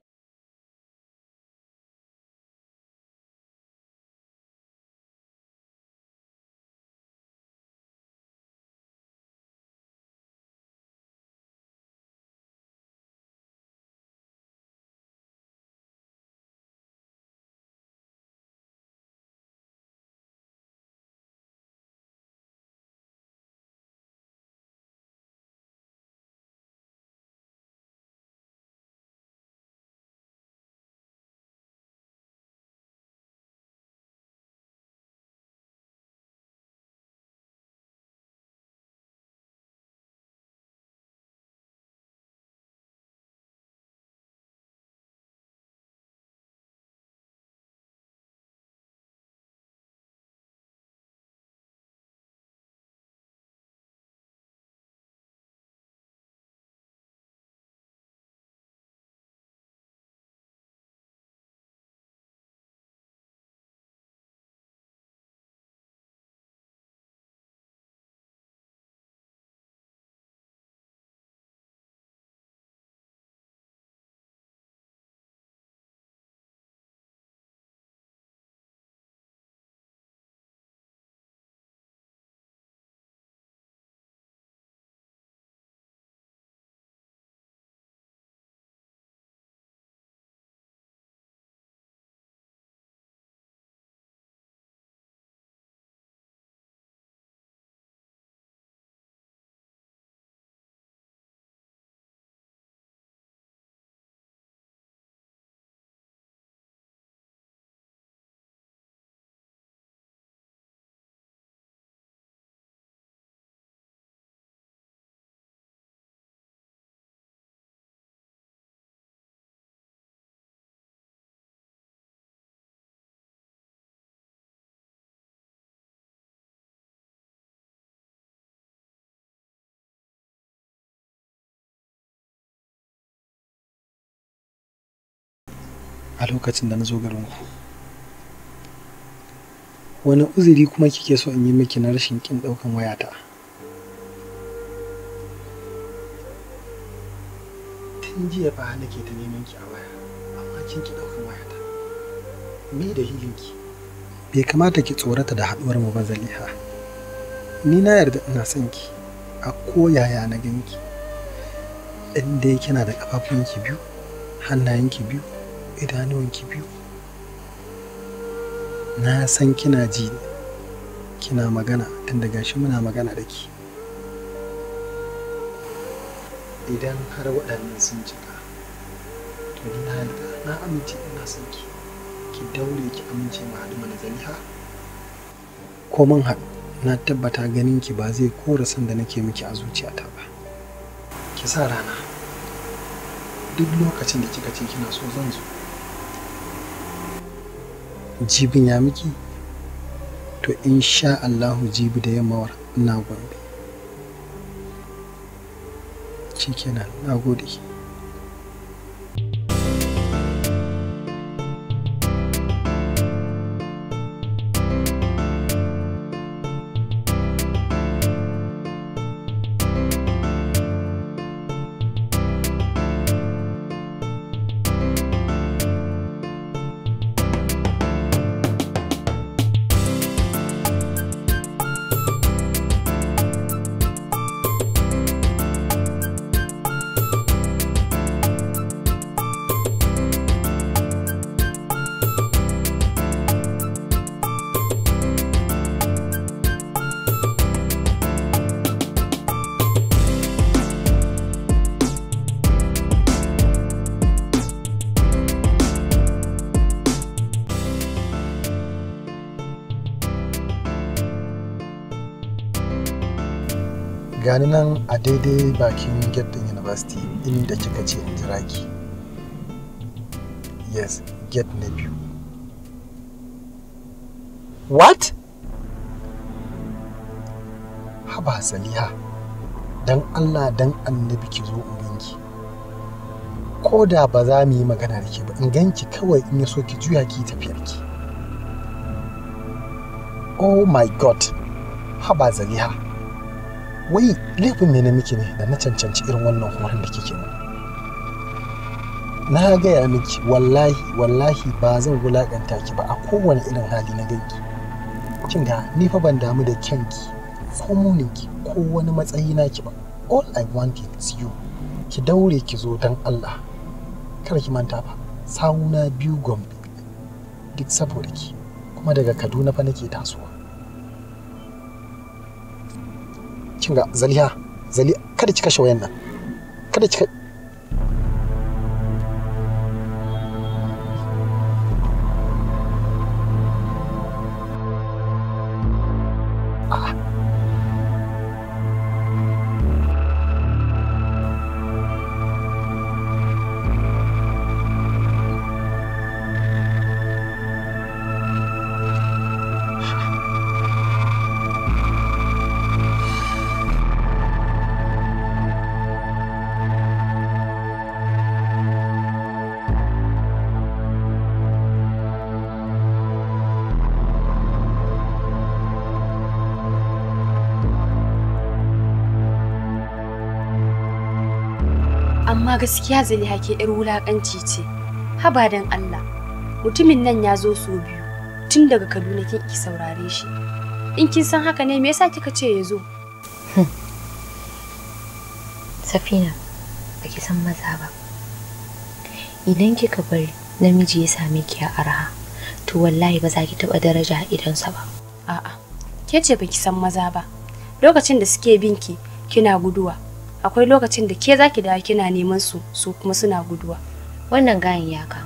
Speaker 8: a lokacin da na zo garinku. Wani uzuri kuma kike so in yi miki na rashin kin ɗaukan wayata? Tun jiya fa nake ta neman ki a waya, amma kin ki ɗaukan wayata. Me dalilin ki? Bai kamata ki tsorata da haɗuwar mu ba Zaliha. Ni na yarda ina son ki a koyaya na ganki. In dai kina da ƙafafunki biyu, hannayenki biyu, idanuwanki biyu. Na san kina ji, kina magana tun daga shi muna magana da ki. Idan har waɗannan sun cika, to ni na yarda na amince ina son ki. Ki daure ki amince mu haɗu mana Zaliha. Ko mun haɗu, na tabbata ganin ki ba zai kora son da nake miki a zuciyata ba. Ki sa rana. Duk lokacin da kika ce kina so zan zo. Jibin ya miki? To insha Allahu jibi da yammawar ina Gombe. Shikenan, na gode. Gani nan a daidai bakin gate din university inda kika ce in jira ki. Yes, gate na biyu. What? Haba Zaliha, dan Allah dan annabi ki zo in ganki. Ko da ba za mu yi magana da ke ba, in ganki kawai in ya so ki juya ki tafiyar ki. Oh my God, haba Zaliha. Wai laifin me na miki ne da na cancanci irin wannan horon da kike mun? Na gaya miki wallahi wallahi ba zan wulakanta ki ba a kowane irin hali na ganki. Kin ga ni fa ban damu da kyanki ko muninki ko wani matsayi naki ba. All I want is you. Ki daure ki zo dan Allah. Kada ki manta fa sawuna biyu Gombe duk saboda ki, kuma daga Kaduna fa nake tasowa. Kinga Zaliha, Zaliha kada ki kashe wayan nan. Kada ki
Speaker 3: Amma gaskiya Zaliha ke yar wulakanci ce. Haba dan Allah, mutumin nan ya zo so biyu tun daga Kaduna kin ki saurare shi. In kin san haka ne me yasa kika ce ya zo?
Speaker 2: Safina, baki san maza ba. Idan kika bari namiji ya same ki a arha, to wallahi ba za ki taba daraja a idonsa ba.
Speaker 3: A'a, ke ce baki san maza ba. Lokacin da suke binki kina guduwa. Akwai lokacin da ke zaki dawo kina neman su, su kuma suna guduwa.
Speaker 2: Wannan gayin ya kama.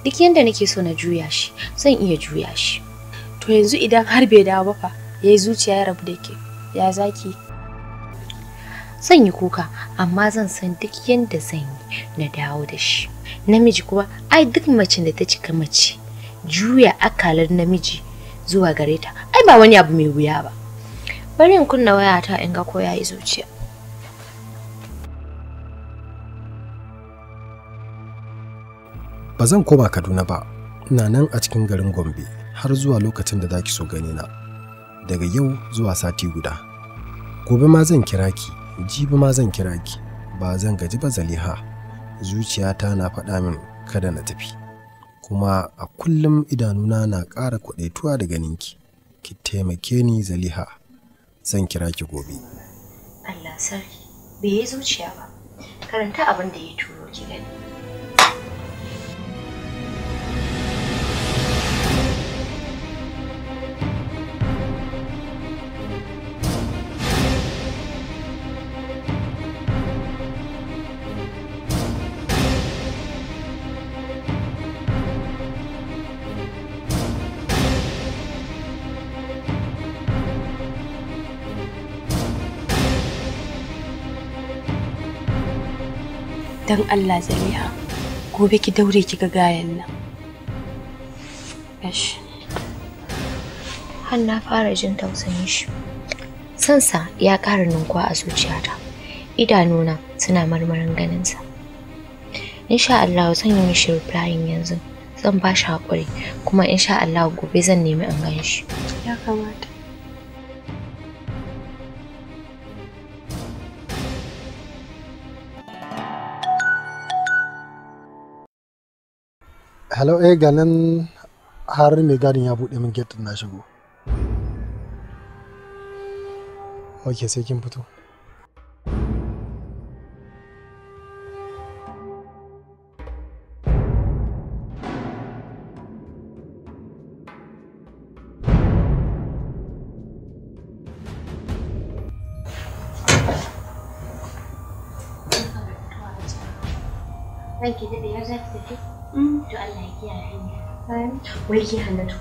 Speaker 2: Duk yanda nake so na juya shi, zan iya juya shi.
Speaker 3: To yanzu idan har bai dawo ba fa, yayi zuciya ya rabu da ke. Ya zaki?
Speaker 2: Zan yi kuka, amma zan san duk yanda zan yi na dawo da shi. Namiji kuwa, ai duk macen da ta cika mace, juya akalar namiji zuwa gare ta, ai ba wani abu mai wuya ba. Bari in kunna wayata in ga ko yayi zuciya.
Speaker 8: Ba zan koma Kaduna ba, ina nan a cikin garin Gombe har zuwa lokacin da zaki so gani na. Daga yau zuwa sati guda. Gobe ma zan kira ki, jibi ma zan kira ki. Ba zan gaji ba Zaliha. Zuciyata na faɗa min kada na tafi. Kuma a kullum idanuna na ƙara kwaɗaituwa da ganinki. Ki taimake ni Zaliha. Zan kira ki gobe.
Speaker 2: Allah sarki, bai yi zuciya ba. Karanta abin da ya turo ki gani.
Speaker 3: Dan Allah Zaliha, gobe ki daure ki ga gayan nan. Gashi.
Speaker 2: Har na fara jin tausayin shi. Sansa ya ƙara ninkuwa a zuciyata. Idanuna suna marmarin ganinsa. Insha Allah zan yi mishi replying yanzu. Zan ba shi haƙuri kuma insha Allah gobe zan nemi in gan shi.
Speaker 3: Ya kamata.
Speaker 8: Hello, ga nan har mai gadin ya buɗe min gate na shigo. Ok, sai kin fito.
Speaker 2: Ranki daɗe har za ki tafi? To Allah ya kiyaye hanya. Wai ke Hannatu,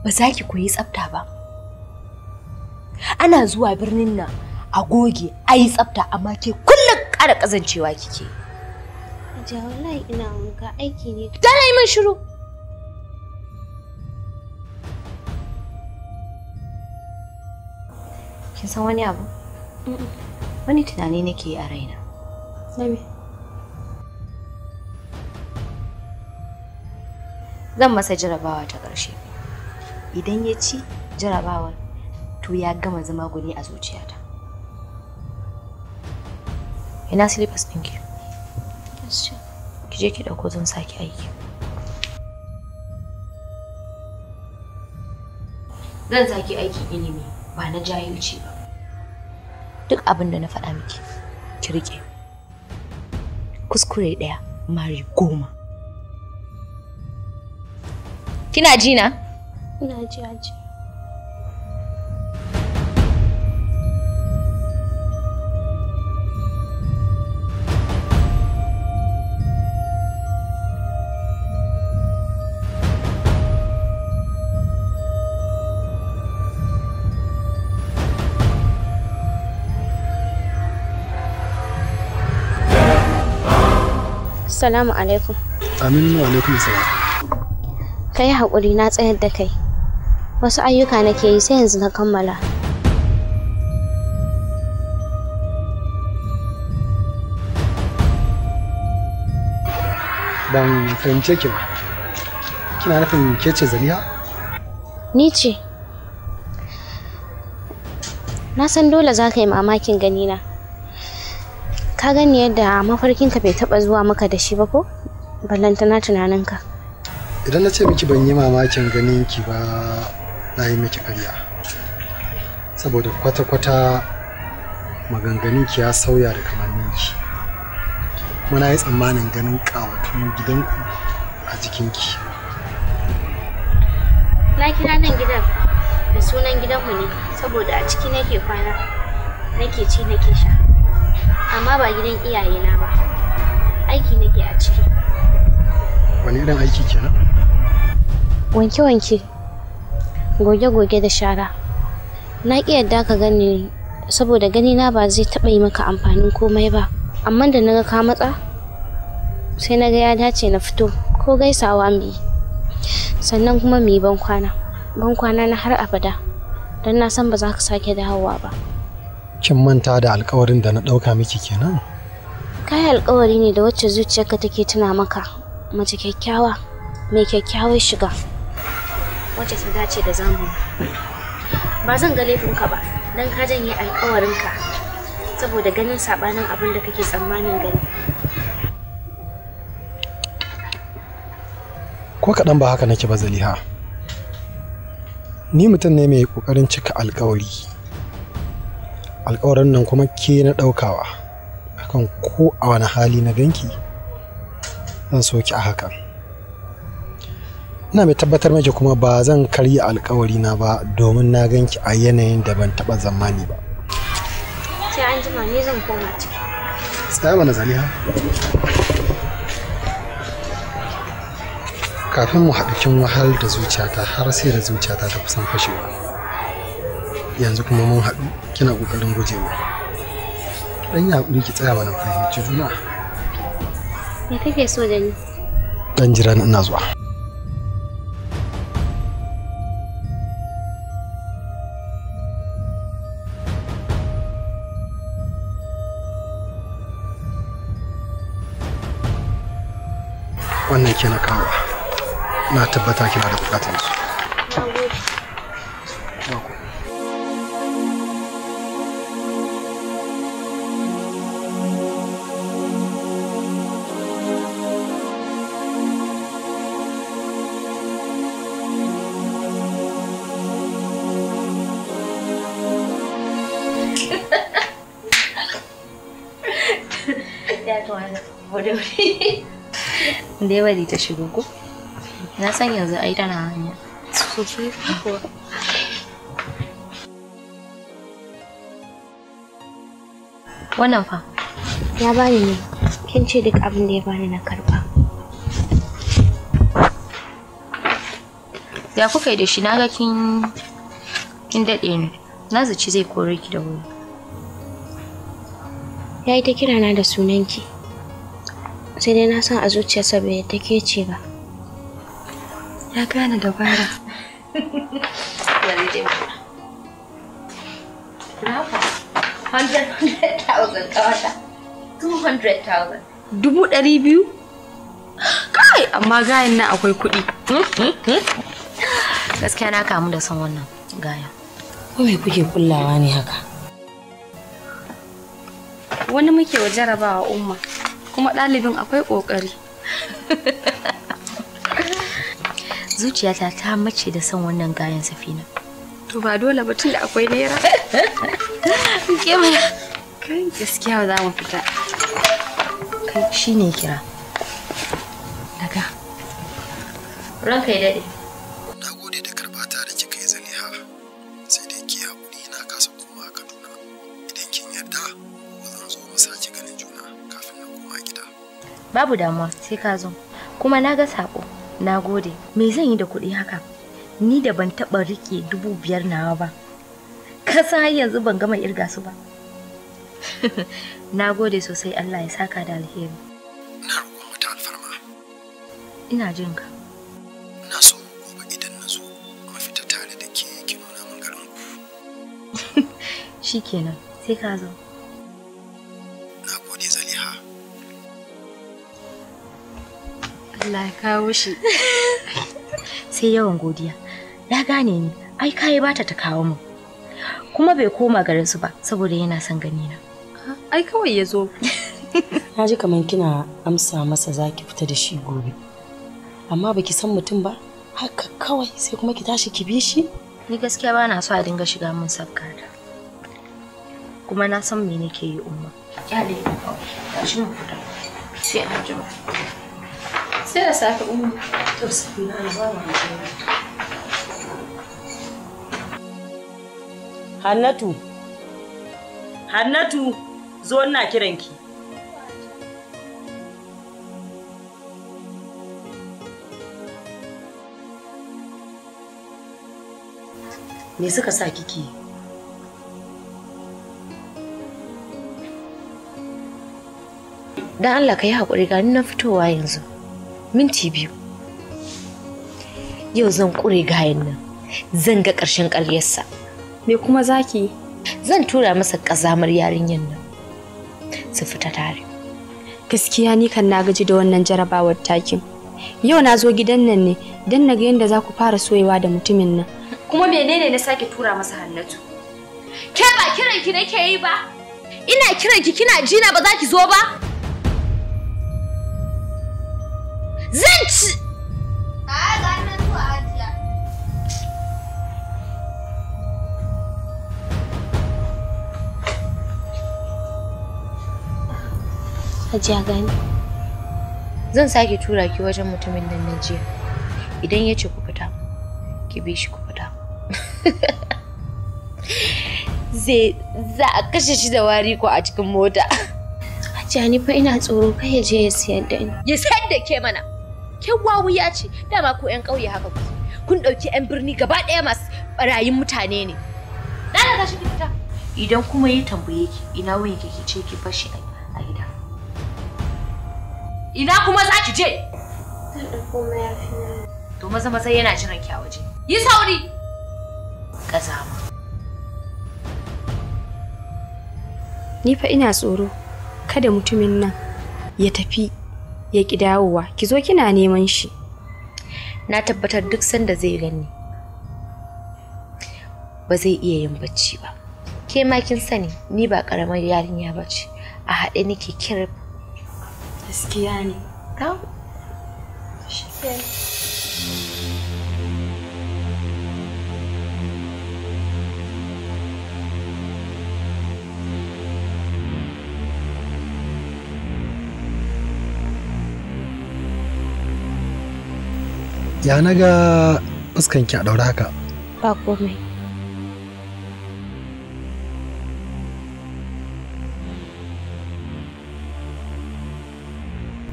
Speaker 2: ba za ki koyi tsafta ba. Ana zuwa birnin nan a goge, a yi tsafta, amma ke kullum ƙara ƙazancewa kike.
Speaker 1: Hajiya wallahi ina wanka aiki ne.
Speaker 2: Dana yi min shiru. Kin san wani abu? Wani tunani nake yi a raina.
Speaker 3: Na me?
Speaker 2: Zan masa jarabawa ta ƙarshe. Idan ya ci jarabawar, to ya gama zama gwani a zuciyata. Ina slippers ɗinki? Ki je ki ɗauko zan saki aiki. Zan saki aikin ilimi ba na jahilci ba. Duk abin da na faɗa miki, ki riƙe. Kuskure ɗaya, mari 10. Kina ji na?
Speaker 1: Ina ji Hajiya. Assalamu alaikum.
Speaker 8: Amin wa alaikum salam.
Speaker 1: Ka yi haƙuri na tsayar da kai. Wasu ayyuka nake yi sai yanzu na kammala.
Speaker 8: Ban fahimce ki ba. Kina nufin ke ce Zaliha?
Speaker 1: Ni ce. Na san dole za ka yi mamakin ganina. Ka gani yadda mafarkinka bai taɓa zuwa maka da shi ba ko? Ballantana tunaninka.
Speaker 8: Idan na ce miki ban yi mamakin ganin ki ba, na yi miki ƙarya. Saboda kwata-kwata maganganun ki ya sauya da kamannin ki. Kuma na yi tsammanin ganin ƙawatun gidanku a jikinki.
Speaker 1: Na kira nan gidan da sunan gidanmu ne saboda a ciki nake kwana, nake ci nake sha. Amma ba gidan iyayena ba. Aiki nake a ciki.
Speaker 8: Wani irin aiki kenan?
Speaker 1: Wanke-wanke, goge-goge da shara. Na ƙi yadda ka gani saboda ganina ba zai taɓa yi maka amfanin komai ba. Amma da naga ka matsa, sai naga ya dace na fito ko gaisawa mu yi. Sannan kuma mu yi bankwana. Bankwana na har abada. Don na san ba za ka sake dawowa ba.
Speaker 8: Kin manta da alƙawarin da na ɗauka miki kenan?
Speaker 1: Ka yi alƙawari ne da wacce zuciyarka take tuna maka, mace kyakkyawa Mai kyakkyawar shiga. Wacce ta dace da zamani. Ba zan ga laifinka ba don ka janye alƙawarinka saboda ganin saɓanin abin da kake tsammanin gani.
Speaker 8: Ko kaɗan ba haka nake ba, Zaliha. Ni mutum ne mai ƙoƙarin cika alƙawari. Alƙawarin nan kuma ke na ɗaukawa akan ko a wani hali na ganki zan so ki a hakan. Ina mai tabbatar maki kuma ba zan karya alƙawari na ba domin na ganki a yanayin da ban taɓa zamani ba.
Speaker 1: Sai an jima, ni zan koma ciki.
Speaker 8: Tsaya mana, Zaliha. Kafin mu haɗu kin wahal da zuciyata har sai da zuciyata ta kusan fashewa. Yanzu kuma mun haɗu kina ƙoƙarin guje mu. Dan yi haƙuri ki tsaya mana fahimci juna.
Speaker 1: Me kake so da ni?
Speaker 8: Dan jira ni, ina zuwa. Wannan ke na kawo. Na tabbata kina da bukatar su.
Speaker 2: Ya kamata da ya bari ta shigo ko? Na san yanzu ai tana hanya.
Speaker 1: Sosai kuwa.
Speaker 2: Wannan fa?
Speaker 1: Ya bani ne. Kin ce duk abin da ya bani na karba.
Speaker 2: Ya kuka yi da shi? Naga kin daɗe ne. Na zaci zai kore ki da wuri.
Speaker 1: Ya yi ta kira na da sunanki. Sai dai na san a zuciyarsa bai yadda ke ce ba.
Speaker 3: Ya gane dabara.
Speaker 2: Bari dai mu. Nafa. 100,000 kawata. 200,000.
Speaker 3: 200,000? Kai, amma gayan nan akwai kuɗi.
Speaker 2: Gaskiya na kamu da son wannan gaya.
Speaker 23: Ko me kuke kullawa ne haka?
Speaker 3: Wani muke wa jarabawa, Umma. Kuma ɗalibin akwai ƙoƙari.
Speaker 2: Zuciyata ta mace da son wannan gayan, Safina.
Speaker 3: To ba dole ba tunda akwai naira.
Speaker 2: Ke mana.
Speaker 3: Kai, gaskiya za mu fita.
Speaker 2: Kai, shine kira.
Speaker 3: Daga.
Speaker 2: Ranka ya daɗe.
Speaker 8: Na gode da karbata da kika yi, Zaliha. Sai dai ki haƙuri, na kasa koma Kaduna. Idan kin yarda, gobe zan zo mu sake ganin juna kafin na koma gida.
Speaker 2: Babu damuwa, sai ka zo. Kuma na ga sako. Na gode. Me zan yi da kuɗi haka? Ni da ban taɓa riƙe 5,000 nawa ba. Ka san har yanzu ban gama irga su ba. Na gode sosai, Allah ya saka da alheri.
Speaker 8: Ina roƙon wata alfarma.
Speaker 2: Ina jin ka.
Speaker 8: Ina so gobe idan na zo mu fita tare da ke ki nuna min garin ku.
Speaker 2: Shikenan, sai ka zo.
Speaker 8: Na gode, Zaliha.
Speaker 3: Allah ya kawo shi.
Speaker 2: Sai yawan godiya. Ya gane ni, ai kayi bata ta kawo mu. Kuma bai koma garin su ba saboda yana son gani na.
Speaker 3: Ai kawai ya zo.
Speaker 23: Na ji kamar kina amsa masa za ki fita da shi gobe. Amma baki san mutum ba, haka kawai sai kuma ki tashi ki bi shi?
Speaker 2: Ni gaskiya ba na so a dinga shiga min sabgata. Kuma na san me nake yi, Umma. Kyale ni kawai. Tashi mu fita. Sai an jima.
Speaker 3: Sai da safe, Umma.
Speaker 23: To Safina, ana ba mu.
Speaker 10: Hannatu. Hannatu, zo ina kiranki. Me suka sa kiki?
Speaker 2: Dan Allah ka yi haƙuri, gani na fitowa yanzu. Minti 2. Yau zan ƙure gayan nan. Zan ga ƙarshen ƙaryarsa.
Speaker 3: Me kuma zaki?
Speaker 2: Zan tura masa ƙazamar yarinyar nan. Su fita tare.
Speaker 3: Gaskiya ni kan na gaji da wannan jarabawar takin. Yau na zo gidan nan ne don na ga yadda za ku fara soyewa da mutumin nan. Kuma menene na sake tura masa Hannatu?
Speaker 2: Ke ba kiran ki nake yi ba? Ina kiran ki kina jina ba za ki zo ba? Zan ci. A ga nan zuwa Hajiya.
Speaker 1: Hajiya gani.
Speaker 2: Zan sake tura ki wajen mutumin nan na jiya. Idan ya ce ku fita, ki bi shi ku fita. Zai za a kashe shi da wari ko a cikin mota.
Speaker 1: Hajiya ni fa ina tsoro kai ya je ya siyar da ni.
Speaker 2: Ya sayar da ke mana. Ke wawuya ce, dama ko 'yan ƙauye haka ku. Kun ɗauki 'yan birni gaba ɗaya masu ɓarayin mutane ne. Dala tashi ki fita. Idan kuma ya tambaye ki ina wani ki ce ki bashi a gida. Ina kuma za ki je?
Speaker 1: Zan ɗauko mayafi na.
Speaker 2: To maza maza yana jiran ki a waje. Yi sauri! Ƙazama.
Speaker 3: Ni fa ina tsoro kada mutumin nan ya tafi ya ki dawowa. Ki zo kina neman shi.
Speaker 2: Na tabbatar duk sanda zai gani ba zai iya yin bacci ba. Ke ma kin sani ni ba ƙaramar yarinya ba ce. A haɗe nake kirif.
Speaker 3: Gaskiya ne.
Speaker 8: Ya na ga fuskanki a ɗaure haka?
Speaker 1: Ba komai.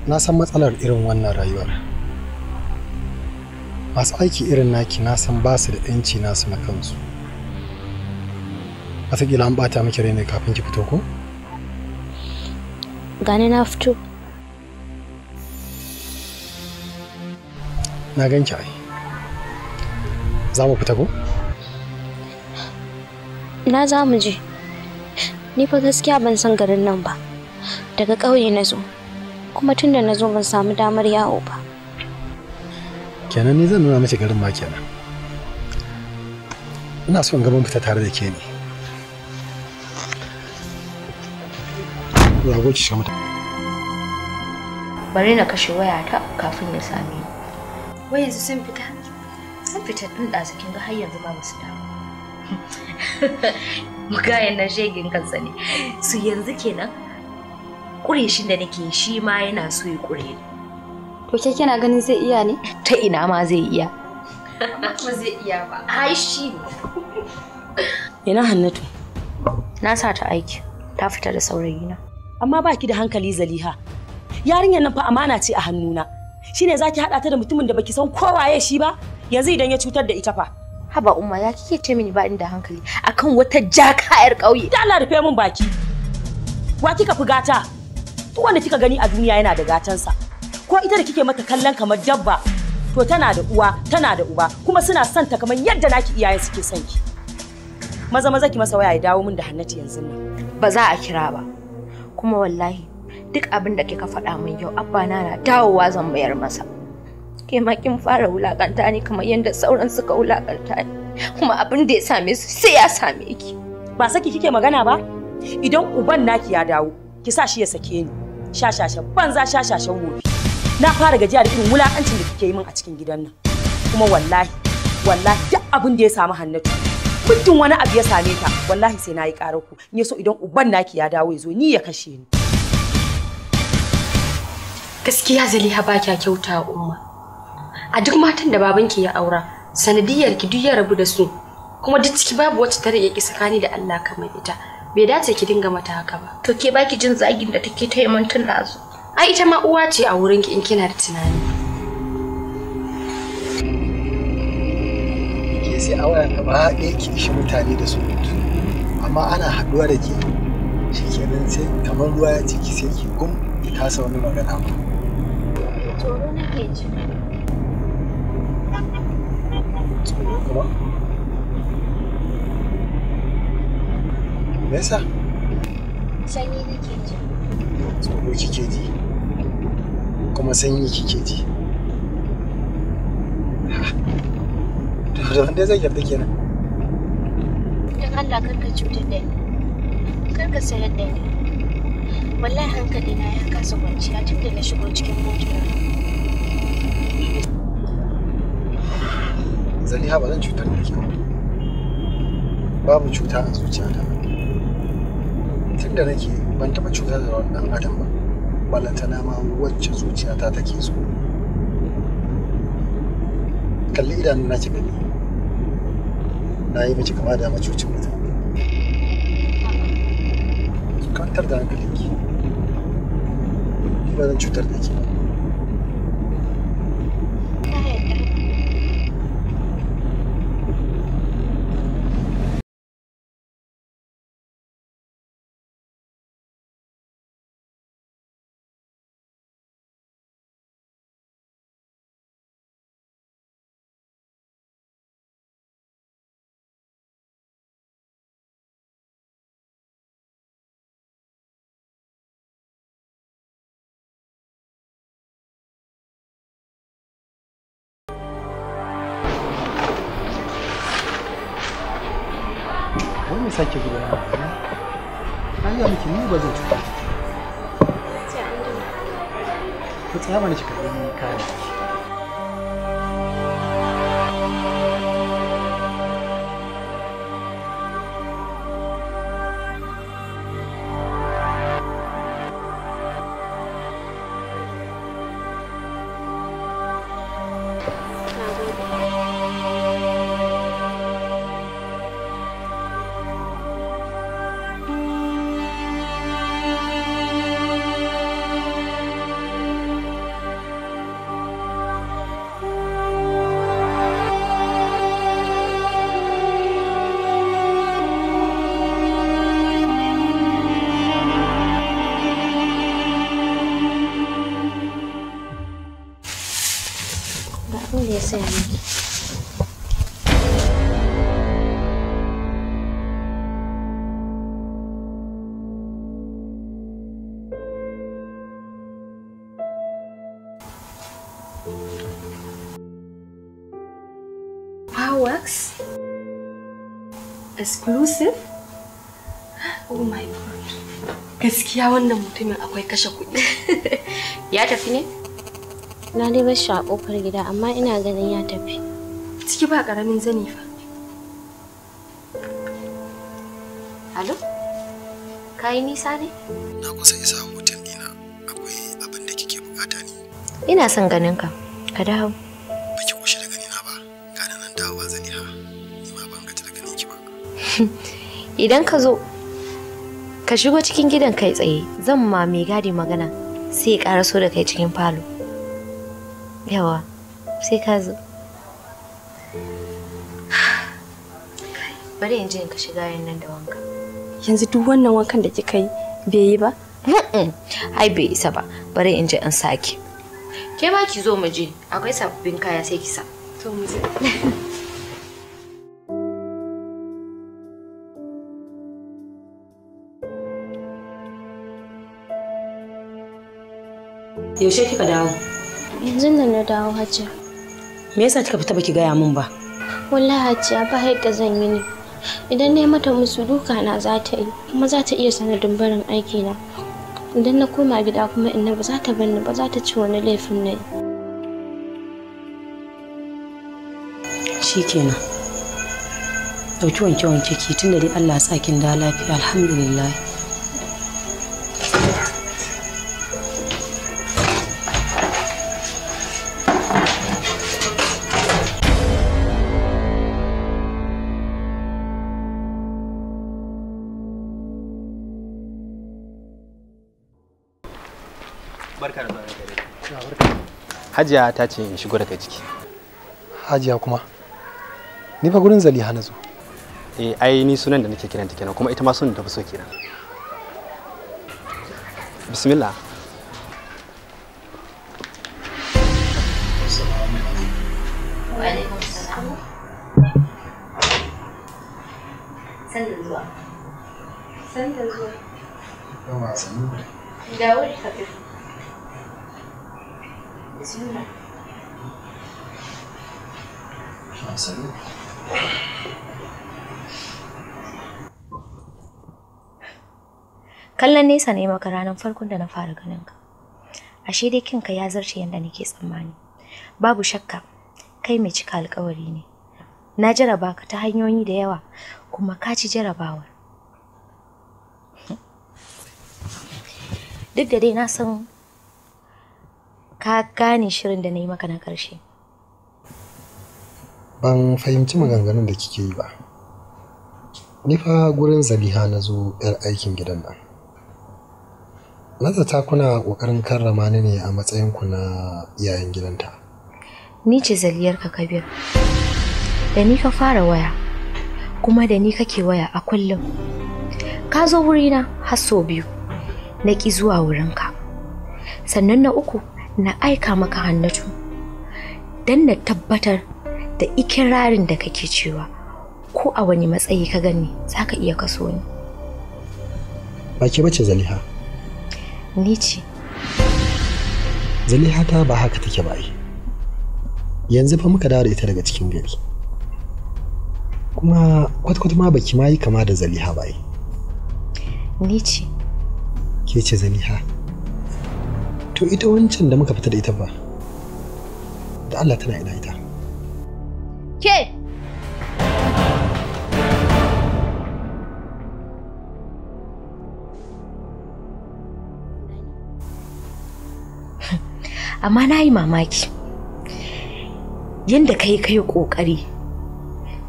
Speaker 8: Na san matsalar irin wannan rayuwar. Masu aiki irin naki na san ba su da 'yanci nasu na kansu. Wataƙila an ɓata miki rai ne kafin ki fito ko?
Speaker 1: Gani na fito.
Speaker 8: Na ganki ai. Za mu fita ko?
Speaker 1: Na za mu je. Ni fa gaskiya ban san garin nan ba. Daga ƙauye na zo. Kuma tun da na zo ban samu damar yawo ba.
Speaker 8: Kenan ni zan nuna miki garin ma kenan. Ina so in ga mun fita tare da ke ne. Zago ki shiga mata.
Speaker 2: Bari na kashe wayata kafin ya same ni.
Speaker 3: Wai yanzu sun fita?
Speaker 2: Sun fita tun ɗazu kin ga har yanzu ba su dawo. Mugayen na shegin kansa ne. Su yanzu kenan ƙure shi da nake shi ma yana so ya ƙure ni.
Speaker 3: To ke kina ganin zai iya ne?
Speaker 2: Ta ina ma zai iya.
Speaker 3: Ba zai iya ba.
Speaker 2: Ai shi ne.
Speaker 10: Ina Hannatu?
Speaker 2: Na sa ta aiki. Ta fita da saurayina.
Speaker 10: Amma baki da hankali Zaliha. Yarinyar nan fa amana ce a hannuna. Shine zaki hada ta da mutumin da baki san kowaye shi ba? Yanzu idan ya cutar da ita fa.
Speaker 2: Haba Umma, ya kike ce mini ba inda hankali akan wata jaka yar ƙauye.
Speaker 10: Da Allah rufe min baki. Wa kika fi gata? Duk wanda kika gani a duniya yana da gatansa. Ko ita da kike mata kallon kamar dabba, to tana da uwa, tana da uba, kuma suna son ta kamar yadda naki iyayen suke son ki. Maza maza ki masa waya ya dawo min da Hannatu yanzu nan.
Speaker 2: Ba za a kira ba. Kuma wallahi duk abin da kika faɗa min yau abba na na dawowa zan mayar masa. Ke ma kin fara wulakanta ni kamar yadda sauran suka wulakanta ni. Kuma abin da ya same su sai ya same ki.
Speaker 10: Ba saki kike magana ba? Idan uban naki ya dawo, ki sa shi ya sake ni. Shashashan banza shashashan wofi. Na fara gajiya da irin wulakancin da kike yi min a cikin gidan nan. Kuma wallahi, wallahi duk abin da ya samu Hannatu, muddin wani abu ya same ta, wallahi sai nayi karar ku. In yaso idan uban naki ya dawo ya zo ni ya kashe ni.
Speaker 3: Gaskiya Zaliha ba kya kyauta Umma. A duk matan da babanki ya aura, sanadiyar ki duk ya rabu da su. Kuma duk ciki babu wacce ta rike ki tsakani da Allah kamar ita. Bai dace ki dinga mata haka ba.
Speaker 2: To ke baki jin zagin da take ta yi mun tun ɗazu.
Speaker 3: Ai ita ma uwa ce a wurin ki in kina da tunani.
Speaker 8: Ke sai a waya gaba ɗaya ki ishi mutane da surutu. Amma ana haɗuwa da ke shikenan sai kamar ruwa ya ciki sai ki gum ki kasa wani magana ba.
Speaker 1: Tsoro nake ji.
Speaker 8: Tsoro kuma? Me yasa?
Speaker 1: Sanyi nake ji.
Speaker 8: Tsoro kike ji. Kuma sanyi kike ji. To da wanda zai yarda kenan.
Speaker 1: Dan Allah kar ka cutar da ni. Kar ka sayar da ni. Wallahi hankali na ya kasa kwanciya tun da na shigo cikin motar.
Speaker 8: Zaliha ba zan cutar da ke ba. Babu cuta a zuciyata. Tun da nake ban taɓa cutar da wani ɗan adam ba. Balantana ma wacce zuciyata take so. Kalli idanuna ki gani. Na yi miki kama da macucin mutum. Ki kwantar da hankalinki. Ni ba zan cutar da ke ba. Wani sake gudanar da na yi miki ni ba zan cuta ki tsaya mana ki karɓi kayan ki.
Speaker 1: Ga abin da ya saya miki.
Speaker 3: Powerworks? Exclusive? Oh my god. Gaskiya wannan mutumin akwai kashe kuɗi.
Speaker 2: Ya tafi ne?
Speaker 1: Na dai bar shi a ƙofar gida amma ina ganin ya tafi.
Speaker 3: Ciki ba ƙaramin zani fa.
Speaker 2: Alo? Ka yi nisa ne?
Speaker 8: Na kusa isa hotel dina. Akwai abin da kike bukata ne.
Speaker 2: Ina son ganin ka. Ka dawo.
Speaker 8: Baki koshi da ganina ba. Ga nan dawowa Zaliha. Ni ma ban gaji da ganin ki ba.
Speaker 2: Idan ka zo, ka shigo cikin gidan kai tsaye. Zan ma mai gadi magana sai ya ƙaraso da kai cikin falo. Yawa, sai ka zo. Bari in je in kashe gayan nan da wanka.
Speaker 3: Yanzu duk wannan wankan da kika yi bai yi ba?
Speaker 2: Ai bai isa ba. Bari in je in sake. Ke ma ki zo mu je. Akwai sababbin kaya sai ki sa.
Speaker 3: To mu je.
Speaker 23: Yaushe kika dawo?
Speaker 1: Yanzu nan na dawo Hajiya.
Speaker 23: Me yasa kika fita baki gaya min ba?
Speaker 1: Wallahi Hajiya ba yadda zan yi ne. Idan na yi mata musu duka na za ta yi, kuma za ta iya sanadin barin aiki na. Idan na koma gida kuma inna ba za ta bar ni ba, za ta ci wani laifin na yi.
Speaker 23: Shikenan. Dauki wanke-wanke ki tunda dai Allah ya sa kin da lafiya alhamdulillah.
Speaker 7: Barka da zuwa. Hajiya ta ce in shigo daga ciki.
Speaker 8: Hajiya kuma? Ni fa gurin Zaliha na zo.
Speaker 7: Eh ai ni sunan da nake kiranta kenan kuma ita ma sunan da ta fi so kenan. Bismillah.
Speaker 2: Wa alaikum salam. Sanda zuwa.
Speaker 3: Sanda zuwa.
Speaker 8: Yawa sannu.
Speaker 2: Da wuri ka fito. Bismillah.
Speaker 9: Sannu.
Speaker 2: Kallon nesa ne maka ranar farkon da na fara ganin ka. Ashe dai kinka ya zarce yadda nake tsammani. Babu shakka kai mai cika alkawari ne. Na jaraba ka ta hanyoyi da yawa kuma ka ci jarabawar. Duk da dai na san ka gane shirin da na yi maka na ƙarshe.
Speaker 8: Ban fahimci maganganun da kike yi ba. Ni fa gurin Zaliha na zo 'yar aikin gidan nan. Na zata kuna ƙoƙarin karrama ni ne a matsayinku na iyayen gidanta.
Speaker 2: Ni ce Zaliyarka Kabir. Da ni ka fara waya, kuma da ni kake waya a kullum. Ka zo wurina har sau biyu, na ƙi zuwa wurinka. Sannan na uku na aika maka Hannatu don na tabbatar da ikirarin da kake cewa ko a wani matsayi ka gani za ka iya kaso ni.
Speaker 8: Ba ke bace Zaliha.
Speaker 2: Ni ce.
Speaker 8: Zaliha ta ba haka take ba ai. Yanzu fa muka dawo da ita daga cikin gari. Kuma kwata-kwata ma baki ma yi kama da Zaliha ba ai.
Speaker 2: Ni ce.
Speaker 8: Ke ce Zaliha. To ita wancan da muka fita da ita ba. Da Allah tana ina ita.
Speaker 2: Ke! Amma na yi mamaki yadda ka yi kai ƙoƙari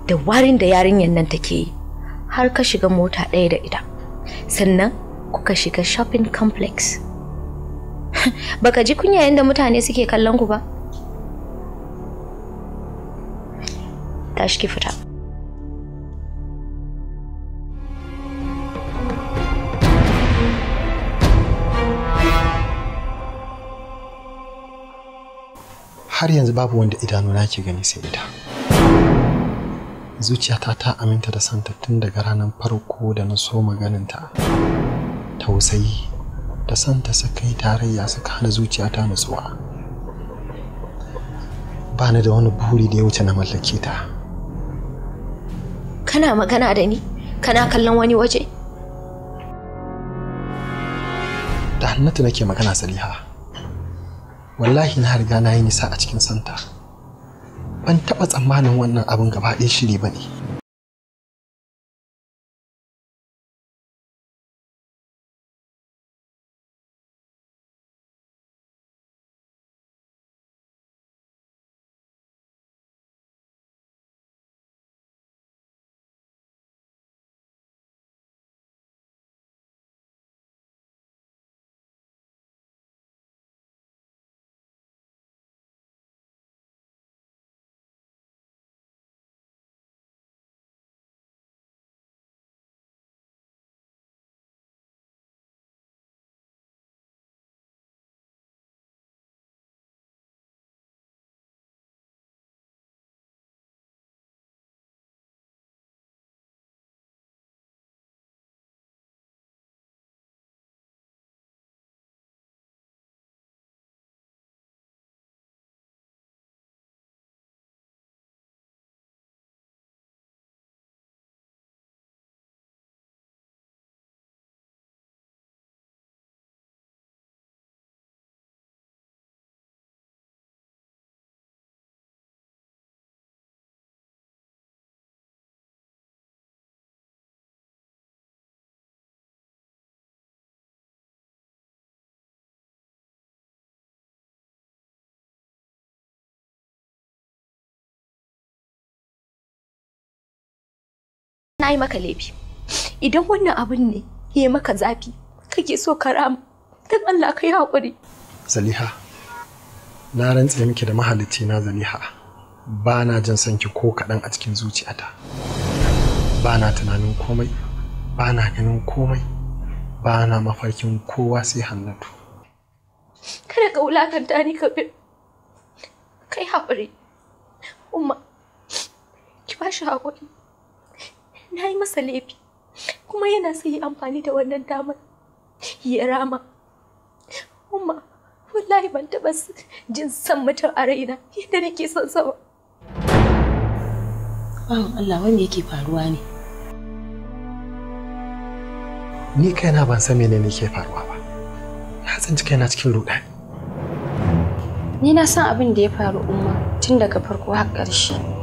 Speaker 2: da warin da yarinyar nan take yi har ka shiga mota ɗaya da ita, sannan kuka shiga shopping complex. Baka ji kunya yadda mutane suke kallon ku ba? Tashi ki fita.
Speaker 8: Har yanzu babu wanda idanuna ke gani sai ita. Zuciyata ta aminta da santa tun daga ranar farko da na so maganinta. Tausayi da santa suka yi tarayya suka hana zuciyata nutsuwa. Ba ni da wani buri da ya wuce na mallake ta.
Speaker 2: Kana magana da ni? Kana kallon wani waje?
Speaker 8: Da Hannatu nake magana Saliha. Wallahi na riga na yi nisa a cikin santa. Ban taɓa tsammanin wannan abin gaba ɗaya shiri ba ne.
Speaker 2: Na yi maka laifi. Idan wannan abin ne ya yi maka zafi, kake so ka rama, don Allah ka yi haƙuri.
Speaker 8: Zaliha, na rantse miki da mahalicci na Zaliha, ba na jin son ki ko kaɗan a cikin zuciyata. Ba na tunanin komai, ba na ganin komai, ba na mafarkin kowa sai Hannatu.
Speaker 2: Kada ka wulakanta ni Kabir. Kai haƙuri. Umma, ki ba shi haƙuri. Na yi masa laifi, kuma yana son yi amfani da wannan damar ya rama. Umma, wallahi ban taɓa jin son mutum a raina yadda nake son sa ba.
Speaker 23: Bawan Allah, wai me yake faruwa ne?
Speaker 8: Ni kaina ban san menene ke faruwa ba. Na tsinci kaina cikin rudani.
Speaker 3: Ni na san abin da ya faru Umma tun daga farko har ƙarshe.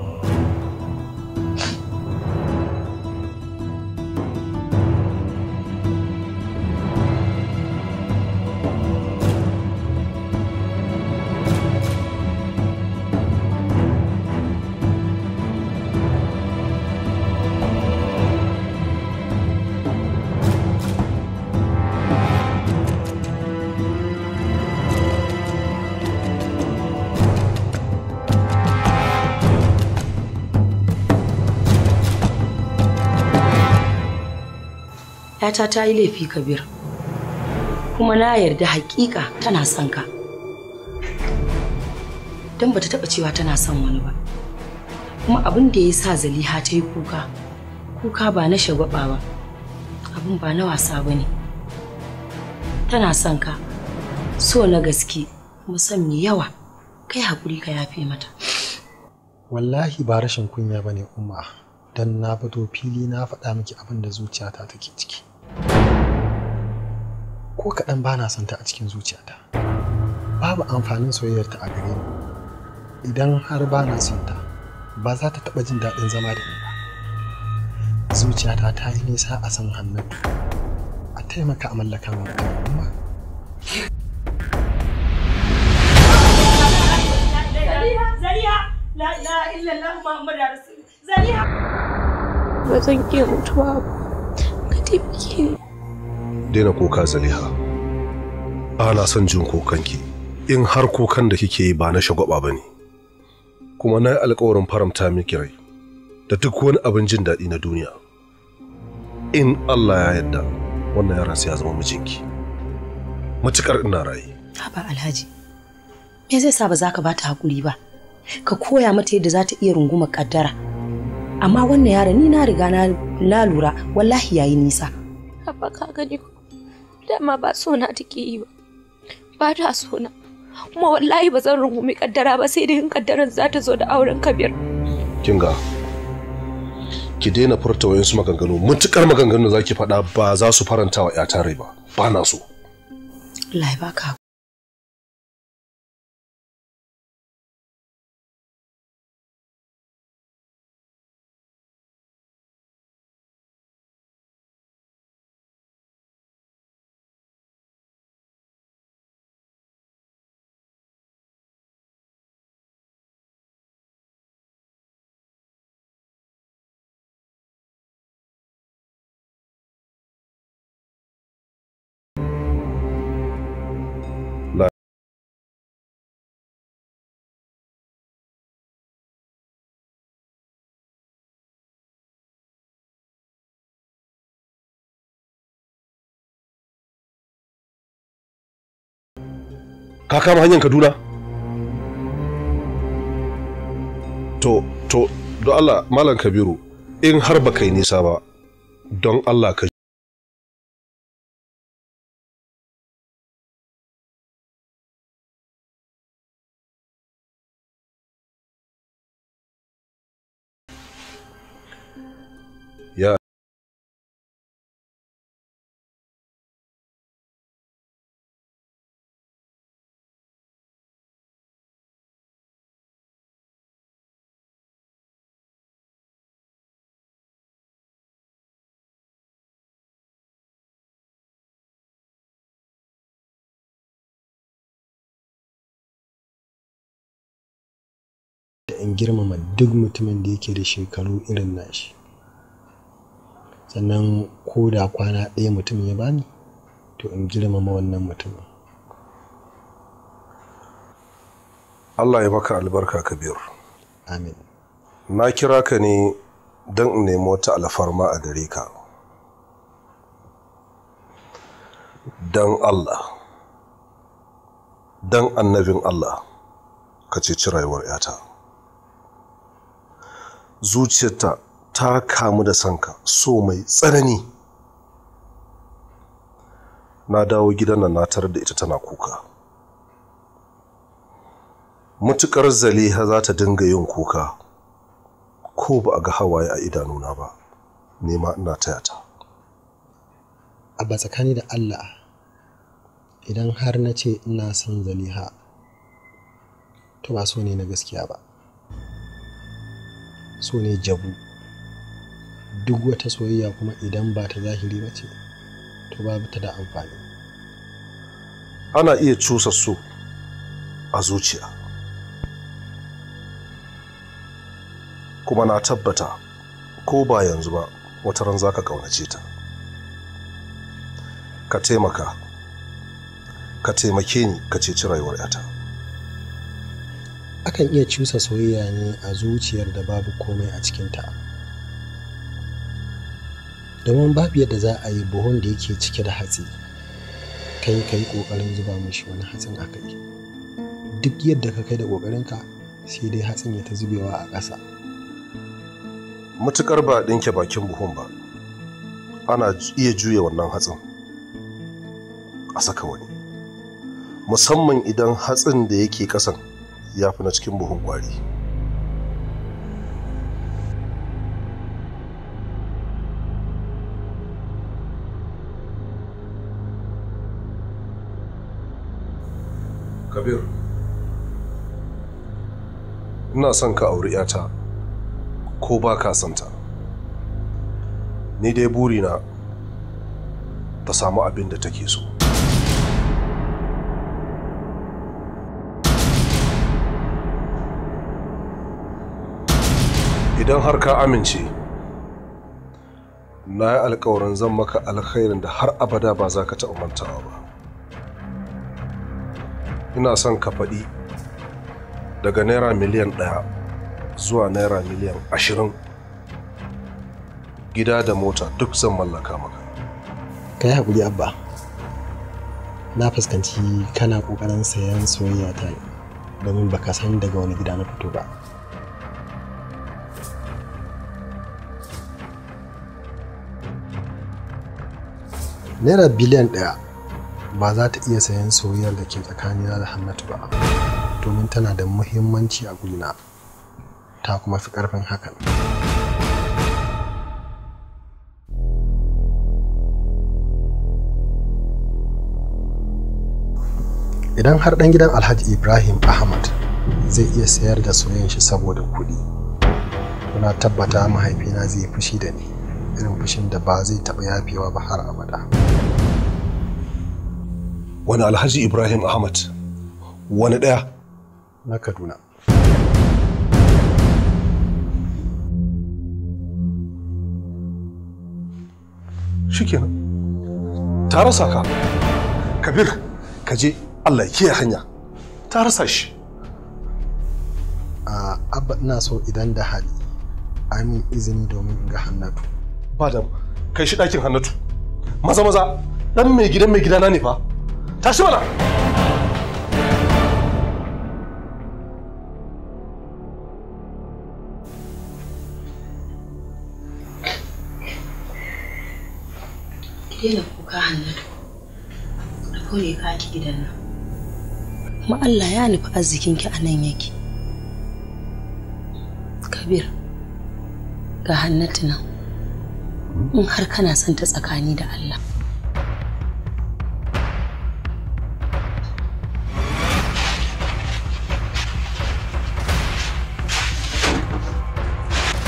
Speaker 23: ‘Yata ta yi laifi Kabir, kuma na yarda hakika tana son ka. Don bata taɓa cewa tana son wani ba. Kuma abin da ya sa Zaliha ta yi kuka, kuka ba na shagwaba ba, abin ba na wasa ba ne. Tana son ka, so na gaske, kuma son mai yawa, kai hakuri ka yafe mata.
Speaker 8: Wallahi ba rashin kunya ba ne Umma, don na fito fili na faɗa miki abin da zuciyata take ciki. Ko kaɗan ba na son ta a cikin zuciyata. Babu amfanin soyayyarta a gare ni. Idan har ba na son ta, ba za ta taɓa jin daɗin zama da ni ba. Zuciyata ta yi nisa a san Hannatu. A taimaka a mallaka min ita Umma.
Speaker 10: Zaliha! La ilaha illallah Muhammadu Rasulullah. Zaliha!
Speaker 3: Ba zan iya mutuwa ba. Ka taimake ni.
Speaker 15: Daina kuka Zaliha. Ana son jin kukanki. In har kukan da kike yi ba na shagwaba ba ne. Kuma na yi alkawarin faramta miki rai da duk wani abin jin daɗi na duniya. In Allah ya yarda, wannan yaron sai ya zama mijinki. Matukar ina raye.
Speaker 23: Haba Alhaji, me zai sa ba za ka ba ta hakuri ba? Ka koya mata yadda za ta iya rungumar kaddara. Amma wannan yaron ni na riga na lura wallahi yayi nisa.
Speaker 3: Abba ka gani ko? Dama ba so na take yi ba. Ba ta so na. Kuma wallahi ba zan rungumi kaddara ba sai dai in kaddaran za ta zo da auren Kabir.
Speaker 15: Kin ga, ki daina furta wayansu maganganu, mutukar maganganu da zaki faɗa ba za su faranta wa ƴata rai ba. Ba na so.
Speaker 23: Allah ya baka
Speaker 15: Ka kama hanyar Kaduna? To, don Allah, Malam Kabiru, in har ba kai nisa ba, don Allah ka ya
Speaker 8: Da in girmama duk mutumin da yake da shekaru irin nashi. Sannan ko da kwana ɗaya mutum ya bani, to in girmama wannan mutumin.
Speaker 15: Allah ya maka albarka Kabir.
Speaker 8: Amin.
Speaker 15: Na kira ka ne don in nemi wata alfarma a gare ka. Don Allah, don annabin Allah, ka ceci rayuwar 'yata. Zuciyarta ta kamu da sanka so mai tsanani. Na dawo gidan nan na tarar da ita tana kuka. Mutukar Zaliha za ta dinga yin kuka, Ko ba a ga hawaye a idanuna ba, nema ina taya ta.
Speaker 8: Abba, tsakani da Allah, idan har na ce ina son Zaliha, to ba so ne na gaskiya ba. So ne jabu. Duk wata soyayya kuma idan ba ta zahiri ba ce, to babu ta da amfani.
Speaker 15: Ana iya cusa so a zuciya. Kuma na tabbata ko ba yanzu ba, wata ran za ka ƙaunace ta. Ka taimaka, ka taimake ni ka ceci rayuwar 'yata.
Speaker 8: Akan iya cusa soyayya ne a zuciyar da babu komai a cikinta. Domin babu yadda za a yi buhun da yake cike da hatsi, kai ka yi ƙoƙarin zuba mishi wani hatsin a kai. Duk yadda ka kai da ƙoƙarinka, sai dai hatsin ya ta zubewa a ƙasa.
Speaker 15: Matuƙar ba ɗinke bakin buhun ba, ana iya juya wannan hatsin a saka wani. Musamman idan hatsin da yake ƙasan ya fi na cikin buhun ƙwari. Kabir, ina son ka auri 'yata ko ba ka son ta. Ni dai burina ta samu abin da take so. Idan har ka amince, na yi alkawarin zan maka alkhairin da har abada ba za ka taɓa mantawa ba. Ina son ka faɗi daga naira 1 miliyan zuwa naira 20 miliyan. Gida da mota duk zan mallaka maka.
Speaker 8: Ka yi haƙuri, Abba. Na fuskanci kana ƙoƙarin sayan soyayya ta domin baka san daga wani gida na fito ba. Naira 1 biliyan ba za ta iya sayan soyayyar da ke tsakanina da Hannatu ba, domin tana da muhimmanci a gurina, ta kuma fi ƙarfin hakan. Idan har ɗan gidan Alhaji Ibrahim Ahmad zai iya sayar da soyayyar shi saboda kuɗi, to na tabbata mahaifina zai fushi da ni irin fushin da ba zai taɓa yafewa ba har abada.
Speaker 15: Wani Alhaji Ibrahim Ahmad? Wani ɗaya?
Speaker 8: Na Kaduna.
Speaker 15: Shikenan, ta rasa ka, Kabir. Ka je, Allah ya kiyaye hanya. Ta rasa shi.
Speaker 8: A Abba, ina so idan da hali a min izini domin in ga Hannatu.
Speaker 15: Ba da kai shi ɗakin Hannatu maza maza. Dan mai gidan mai gidana ne fa. Tashi mana.
Speaker 23: Ki daina kuka, Hannatu. Rabo ne ka ki gidan nan. Kuma Allah ya nufi arzikinki a nan yake. Kabir, ga Hannatu nan. In har kana son ta tsakani da Allah.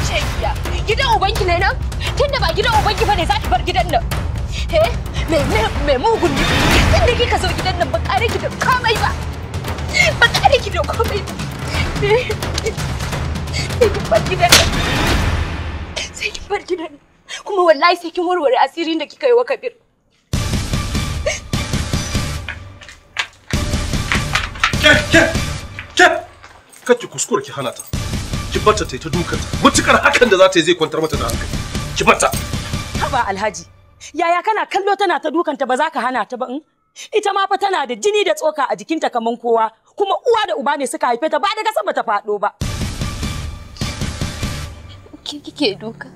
Speaker 3: Shekiya, gidan ubanki ne nan? Tunda ba gidan ubanki bane, za ki bar gidan nan. He, me me me mugun ne. Tunda kika zo gidan nan ba kare ki da komai ba. Ba kare ki da komai ba. Sai kin bar gidan nan. Sai kin bar gidan nan. Kuma wallahi sai kin warware asirin da kika yi wa Kabir.
Speaker 15: Ke, ke, ke! Kar ki kuskura ki hana ta. Ki barta ta yi ta dukanta. Mutukar hakan da za ta yi zai kwantar mata da hankali. Ki barta.
Speaker 10: Haba Alhaji, yaya kana kallo tana ta dukanta ba za ka hana ta ba in? Ita ma fa tana da jini da tsoka a jikinta kaman kowa, kuma uwa da uba ne suka haife ta, ba daga sama ta faɗo ba.
Speaker 3: Ke kike duka.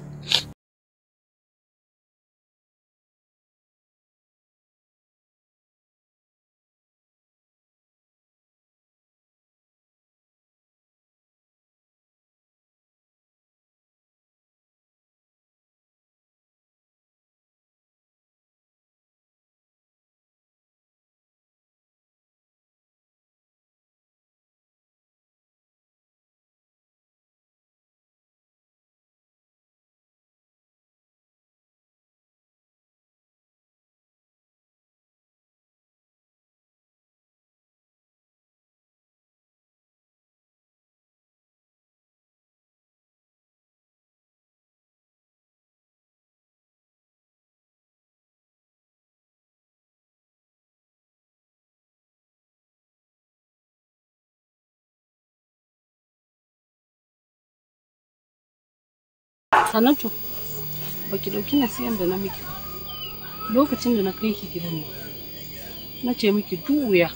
Speaker 24: Hannatu, baki dauki nasiyan da na miki ba. Lokacin da na kai ki gidan nan, na ce miki duk wuya.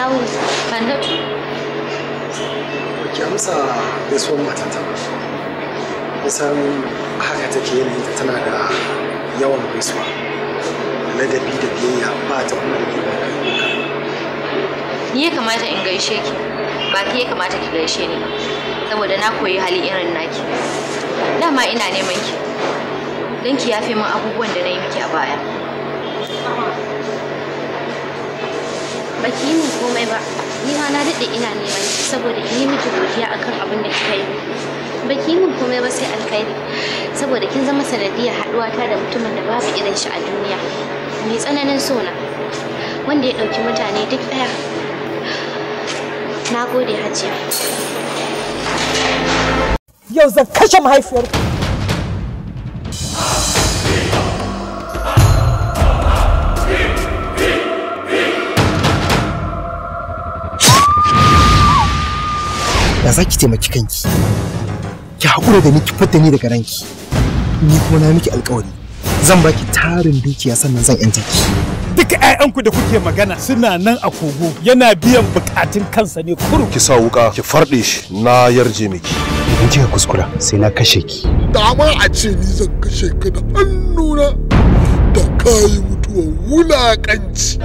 Speaker 1: Ina wuni?
Speaker 2: Hannatu.
Speaker 8: Ki amsa gaisuwar matata ba. Kusan haka take, yanayinta tana da yawan gaisuwa. Ladabi da biyayya, ba ta kuma da girman kai ko kaɗan.
Speaker 2: Ni ya kamata in gaishe ki, ba ki ya kamata ki gaishe ni ba. Saboda na koyi hali irin naki. Dama ina neman ki don ki yafe min abubuwan da na yi miki a baya.
Speaker 1: Ba ki yi min komai ba. Ni ma na daɗe ina neman ki saboda in yi miki godiya akan abin da kika yi min. Ba ki yi min komai ba sai alkhairi. Saboda kin zama sanadiyar haɗuwata da mutumin da babu irin shi a duniya. Mai tsananin sona. Wanda ya ɗauki mutane duk ɗaya. Na gode, Hajiya.
Speaker 20: Yau zan kashe mahaifiyarku.
Speaker 9: Da za ki taimaki kanki, ki haƙura da ni, ki fidda ni daga ranki. Ni kuma na miki alƙawari, zan baki tarin dukiya, sannan zan yanta ki.
Speaker 14: Duka 'ya'yanku da kuke magana suna nan a kogo, yana biyan bukatun kansa ne kurum.
Speaker 15: Ki sa wuka ki farɗe shi, na yarje miki.
Speaker 9: Idan kika kuskura, sai na kashe ki.
Speaker 16: Dama a ce ni zan kashe ka da hannuna, da kayi mutuwar wulakanci.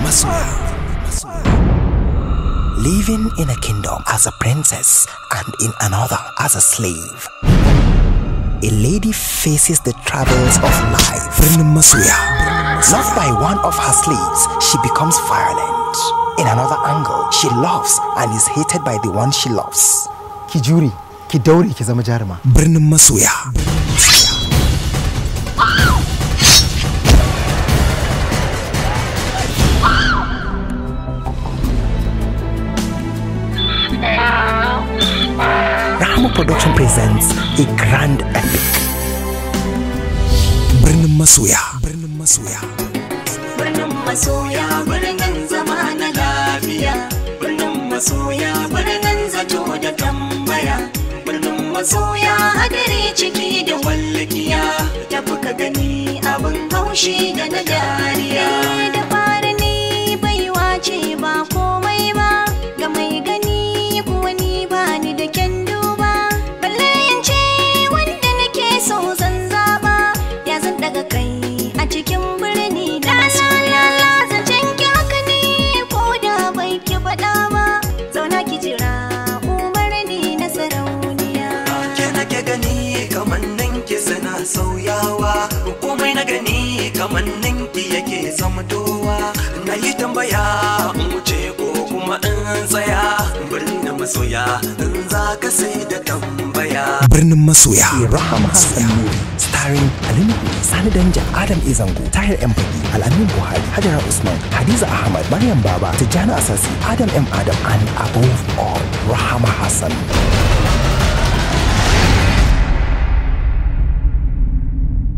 Speaker 4: Masoya. Living in a kingdom as a princess and in another as a slave, a lady faces the troubles of life. Birnin Masoya. Loved by one of her slaves, she becomes violent. In another angle, she loves and is hated by the one she loves.
Speaker 9: Ki jure, ki daure, ki zama jaruma.
Speaker 4: Birnin Masoya. Rahama Production presents a grand epic. Birnin Masoya. Birnin Masoya.
Speaker 6: Birnin masoya, birnin zama na lafiya. Birnin masoya, birnin zato da tambaya. Birnin masoya, hadari ciki da wallikiya. Tafi ka gani abin haushi da na dariya. Da fari ni baiwa ce ba komai ba. Ga mai gani kuwa ni ba ni da kyan duba. Balle in ce wanda nake so zan zaba. Ya zan daga kai a cikin birni da masoya. Zancen ki haka ne ko da bai ki faɗa ba. Zauna ki jira umarni na sarauniya.
Speaker 17: Ke nake gani, kamannin ki suna sauyawa. Komai na gani kamannin ki yake zamtowa. Na yi tambaya in wuce ko kuma in tsaya. Birnin masoya, in za ka sai da tambaya.
Speaker 4: Birnin Masoya. Rahama Hassan Nuri. Starring Ali Nuhu, Sani Danja, Adam A. Zango, Tahir M. Fagi, Al'amin Buhari, Hajara Usman, Hadiza Ahmad, Maryam Baba, Tijjani Asasi, Adam M. Adam, and above all, Rahama Hassan.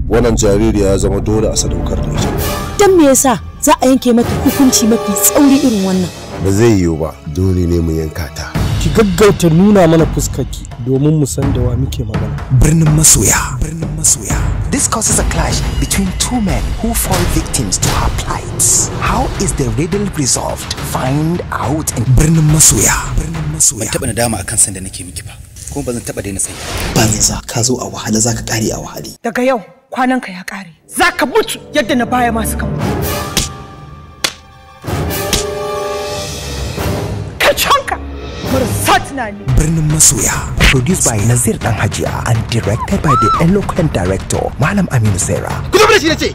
Speaker 15: Wannan jaririya ya zama dole a sadaukar da ita.
Speaker 18: Dan me yasa za a yanke mata hukunci mafi tsauri irin wannan?
Speaker 5: Ba zai yiwu ba, dole ne mu yanka ta.
Speaker 19: Ki gaggauta nuna mana fuskarki domin mu san da wa muke magana.
Speaker 4: Birnin Masoya. Birnin Masoya. This causes a clash between two men who fall victims to her plight. How is the riddle resolved? Find out in Birnin Masoya. Birnin Masoya.
Speaker 7: Ban taɓa nadama akan san da nake miki ba, kuma ba zan taɓa daina sai.
Speaker 9: Banza, ka zo a wahala, zaka kare a wahale.
Speaker 20: Daga yau kwananka ya ƙare. Za ka mutu yadda na baya ma suka mutu. Ka canka marasa tunani.
Speaker 4: Birnin Masoya. Produced by Nazir Dan Hajiya and directed by the eloquent director Malam Aminu Sera.
Speaker 7: Ku tafi da shi nace.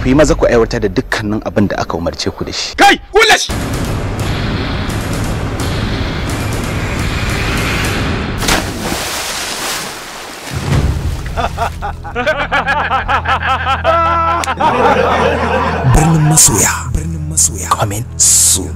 Speaker 7: Ku yi maza ku aiwatar da dukkanin abin da aka umarce ku da shi.
Speaker 14: Kai, kula shi!
Speaker 4: Birnin Masoya. Birnin Masoya. Coming soon.